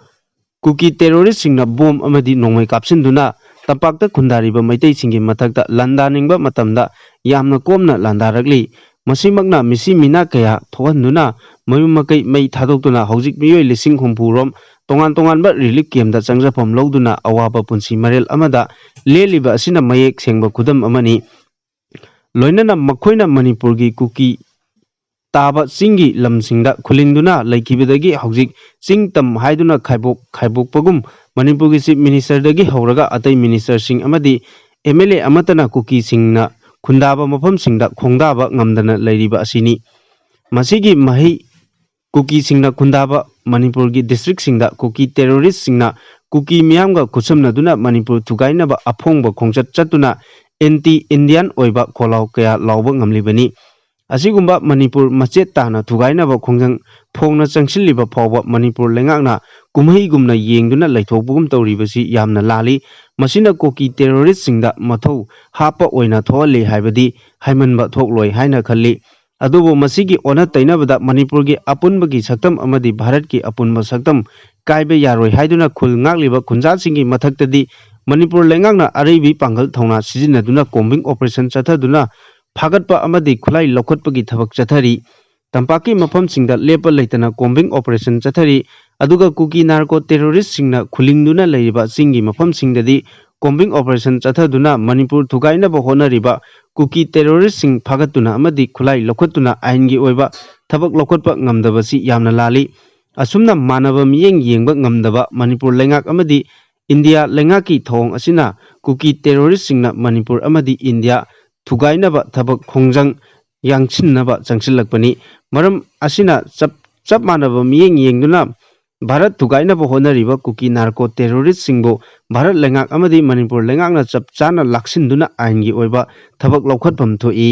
ꯀꯨꯀꯤ ꯇꯦꯔꯣꯔꯤꯁꯁꯤꯡꯅ ꯕꯣꯝ ꯑꯃꯗꯤ ꯅꯣꯡꯃꯩ ꯀꯥꯞꯁꯤꯟꯗꯨꯅ ꯇꯝꯄꯥꯛꯇ ꯈꯨꯟꯗꯥꯔꯤꯕ ꯃꯩꯇꯩꯁꯤꯡꯒꯤ ꯃꯊꯛꯇ ꯂꯥꯟꯗꯥꯅꯤꯡꯕ ꯃꯇꯝꯗ ꯌꯥꯝꯅ ꯀꯣꯝꯅ ꯂꯥꯟꯗꯥꯔꯛꯂꯤ꯫ ꯃꯁꯤꯃꯛꯅ ꯃꯤꯁꯤ ꯃꯤꯅꯥ ꯀꯌꯥ ꯊꯣꯛꯍꯟꯗꯨꯅ ꯃꯌꯨꯝ ꯃꯀꯩ ꯃꯩ ꯊꯥꯗꯣꯛꯇꯨꯅ ꯍꯧꯖꯤꯛ ꯃꯤꯑꯣꯏ ꯂꯤꯁꯤꯡ ꯍꯨꯝꯐꯨ ꯔꯣꯝ ꯇꯣꯉꯥꯟ ꯇꯣꯉꯥꯟꯕ ꯔꯤꯂꯤꯐ ꯀꯦꯝꯗ ꯆꯪꯖꯐꯝ ꯂꯧꯗꯨꯅ ꯑꯋꯥꯕ ꯄꯨꯟꯁꯤ ꯃꯔꯦꯜ ꯑꯃꯗ ꯂꯦꯜꯂꯤꯕ ꯑꯁꯤꯅ ꯃꯌꯦꯛ ꯁꯦꯡꯕ ꯈꯨꯗꯝ ꯑꯃꯅꯤ꯫ ꯂꯣꯏꯅꯅ ꯃꯈꯣꯏꯅ ꯃꯅꯤꯄꯨꯔꯒꯤ ꯀꯨꯀꯤ ꯇꯥꯕ ꯆꯤꯡꯒꯤ ꯂꯝꯁꯤꯡꯗ ꯈꯨꯂꯤꯡꯗꯨꯅ ꯂꯩꯈꯤꯕꯗꯒꯤ ꯍꯧꯖꯤꯛ ꯆꯤꯡ ꯇꯝ ꯍꯥꯏꯗꯨꯅ ꯈꯥꯏꯕꯣꯛ ꯈꯥꯏꯕꯣꯛꯄꯒꯨꯝ ꯃꯅꯤꯄꯨꯔꯒꯤ ꯆꯤꯐ ꯃꯤꯅꯤꯁꯇꯔꯗꯒꯤ ꯍꯧꯔꯒ ꯑꯇꯩ ꯃꯤꯅꯤꯁꯇꯔꯁꯤꯡ ꯑꯃꯗꯤ ꯑꯦꯝ ꯑꯦꯜ ꯑꯦ ꯑꯃꯠꯇꯅ ꯀꯨꯀꯤꯁꯤꯡꯅ ꯈꯨꯟꯗꯥꯕ ꯃꯐꯝꯁꯤꯡꯗ ꯈꯣꯡꯗꯥꯕ ꯉꯝꯗꯅ ꯂꯩꯔꯤꯕ ꯑꯁꯤꯅꯤ꯫ ꯃꯁꯤꯒꯤ ꯃꯍꯩ ꯀꯨꯀꯤꯁꯤꯡꯅ ꯈꯨꯟꯗꯥꯕ ꯃꯅꯤꯄꯨꯔꯒꯤ ꯗꯤꯁꯇ꯭ꯔꯤꯛꯁꯤꯡꯗ ꯀꯨꯀꯤ ꯇꯦꯔꯣꯔꯤꯁꯁꯤꯡꯅ ꯀꯨꯀꯤ ꯃꯤꯌꯥꯝꯒ ꯈꯨꯠꯁꯝꯅꯗꯨꯅ ꯃꯅꯤꯄꯨꯔ ꯊꯨꯒꯥꯏꯅꯕ ꯑꯐꯣꯡꯕ ꯈꯣꯡꯆꯠ ꯆꯠꯇꯨꯅ ꯑꯦꯟꯇꯤ ꯏꯟꯗꯤꯌꯥꯟ ꯑꯣꯏꯕ ꯈꯣꯜꯂꯥꯎ ꯀꯌꯥ ꯂꯥꯎꯕ ꯉꯝꯂꯤꯕꯅꯤ꯫ ꯑꯁꯤꯒꯨꯝꯕ ꯃꯅꯤꯄꯨꯔ ꯃꯆꯦꯠ ꯇꯥꯅ ꯊꯨꯒꯥꯏꯅꯕ ꯈꯣꯡꯖꯪ ꯐꯣꯡꯅ ꯆꯪꯁꯤꯜꯂꯤꯕ ꯐꯥꯎꯕ ꯃꯅꯤꯄꯨꯔ ꯂꯩꯉꯥꯛꯅ ꯀꯨꯝꯍꯩꯒꯨꯝꯅ ꯌꯦꯡꯗꯨꯅ ꯂꯩꯊꯣꯛꯄꯒꯨꯝ ꯇꯧꯔꯤꯕꯁꯤ ꯌꯥꯝꯅ ꯂꯥꯜꯂꯤ꯫ ꯃꯁꯤꯅ ꯀꯨꯀꯤ ꯇꯦꯔꯣꯔꯤꯁꯁꯤꯡꯗ ꯃꯊꯧ ꯍꯥꯞꯄ ꯑꯣꯏꯅ ꯊꯣꯛꯍꯜꯂꯤ ꯍꯥꯏꯕꯗꯤ ꯍꯥꯏꯃꯟꯕ ꯊꯣꯛꯂꯣꯏ ꯍꯥꯏꯅ ꯈꯜꯂꯤ꯫ ꯑꯗꯨꯕꯨ ꯃꯁꯤꯒꯤ ꯑꯣꯟꯅ ꯇꯩꯅꯕꯗ ꯃꯅꯤꯄꯨꯔꯒꯤ ꯑꯄꯨꯟꯕꯒꯤ ꯁꯛꯇꯝ ꯑꯃꯗꯤ ꯚꯥꯔꯠꯀꯤ ꯑꯄꯨꯟꯕ ꯁꯛꯇꯝ ꯀꯥꯏꯕ ꯌꯥꯔꯣꯏ ꯍꯥꯏꯗꯨꯅ ꯈꯨꯜ ꯉꯥꯛꯂꯤꯕ ꯈꯨꯟꯖꯥꯁꯤꯡꯒꯤ ꯃꯊꯛꯇꯗꯤ ꯃꯅꯤꯄꯨꯔ ꯂꯩꯉꯥꯛꯅ ꯑꯔꯩꯕꯤ ꯄꯥꯡꯒꯜ ꯊꯧꯅꯥ ꯁꯤꯖꯤꯟꯅꯗꯨꯅ ꯀꯣꯝꯕꯤꯡ ꯑꯣꯄꯔꯦꯁꯟ ꯆꯠꯊꯗꯨꯅ ꯐꯥꯒꯠꯄ ꯑꯃꯗꯤ ꯈꯨꯠꯂꯥꯏ ꯂꯧꯈꯠꯄꯒꯤ ꯊꯕꯛ ꯆꯠꯊꯔꯤ꯫ ꯇꯝꯄꯥꯛꯀꯤ ꯃꯐꯝꯁꯤꯡꯗ ꯂꯦꯞꯄ ꯂꯩꯇꯅ ꯀꯣꯝꯕꯤꯡ ꯑꯣꯄꯔꯦꯁꯟ ꯆꯠꯊꯔꯤ꯫ ꯑꯗꯨꯒ ꯀꯨꯀꯤ ꯅꯥꯔꯀꯣ ꯇꯦꯔꯣꯔꯤꯁꯁꯤꯡꯅ ꯈꯨꯂꯤꯡꯗꯨꯅ ꯂꯩꯔꯤꯕ ꯆꯤꯡꯒꯤ ꯃꯐꯝꯁꯤꯡꯗꯗꯤ ꯀꯣꯝꯕꯤꯡ ꯑꯣꯄꯔꯦꯁꯟ ꯆꯠꯊꯗꯨꯅ ꯃꯅꯤꯄꯨꯔ ꯊꯨꯒꯥꯏꯅꯕ ꯍꯣꯠꯅꯔꯤꯕ ꯀꯨꯀꯤ ꯇꯦꯔꯣꯔꯤꯁꯁꯤꯡ ꯐꯥꯒꯠꯇꯨꯅ ꯑꯃꯗꯤ ꯈꯨꯠꯂꯥꯏ ꯂꯧꯈꯠꯇꯨꯅ ꯑꯥꯏꯟꯒꯤ ꯑꯣꯏꯕ ꯊꯕꯛ ꯂꯧꯈꯠꯄ ꯉꯝꯗꯕꯁꯤ ꯌꯥꯝꯅ ꯂꯥꯜꯂꯤ꯫ ꯑꯁꯨꯝꯅ ꯃꯥꯟꯅꯕ ꯃꯤꯠꯌꯦꯡ ꯌꯦꯡꯕ ꯉꯝꯗꯕ ꯃꯅꯤꯄꯨꯔ ꯂꯩꯉꯥꯛ ꯑꯃꯗꯤ ꯏꯟꯗꯤꯌꯥ ꯂꯩꯉꯥꯛꯀꯤ ꯊꯧꯑꯣꯡ ꯑꯁꯤꯅ ꯀꯨꯀꯤ ꯇꯦꯔꯣꯔꯤꯁꯁꯤꯡꯅ ꯃꯅꯤꯄꯨꯔ ꯑꯃꯗꯤ ꯏꯟꯗꯤꯌꯥ ꯊꯨꯒꯥꯏꯅꯕ ꯊꯕꯛ ꯈꯣꯡꯖꯪ ꯌꯥꯡꯁꯤꯟꯅꯕ ꯆꯪꯁꯤꯜꯂꯛꯄꯅꯤ꯫ ꯃꯔꯝ ꯑꯁꯤꯅ ꯆꯞ ꯆꯞ ꯃꯥꯟꯅꯕ ꯃꯤꯠꯌꯦꯡ ꯌꯦꯡꯗꯨꯅ ꯚꯥꯔꯠ ꯊꯨꯒꯥꯏꯅꯕ ꯍꯣꯠꯅꯔꯤꯕ ꯀꯨꯀꯤ ꯅꯥꯔꯀꯣ ꯇꯦꯔꯣꯔꯤꯁꯁꯤꯡꯕꯨ ꯚꯥꯔꯠ ꯂꯩꯉꯥꯛ ꯑꯃꯗꯤ ꯃꯅꯤꯄꯨꯔ ꯂꯩꯉꯥꯛꯅ ꯆꯞ ꯆꯥꯅ ꯂꯥꯛꯁꯤꯟꯗꯨꯅ ꯑꯥꯏꯟꯒꯤ ꯑꯣꯏꯕ ꯊꯕꯛ ꯂꯧꯈꯠꯐꯝ ꯊꯣꯛꯏ꯫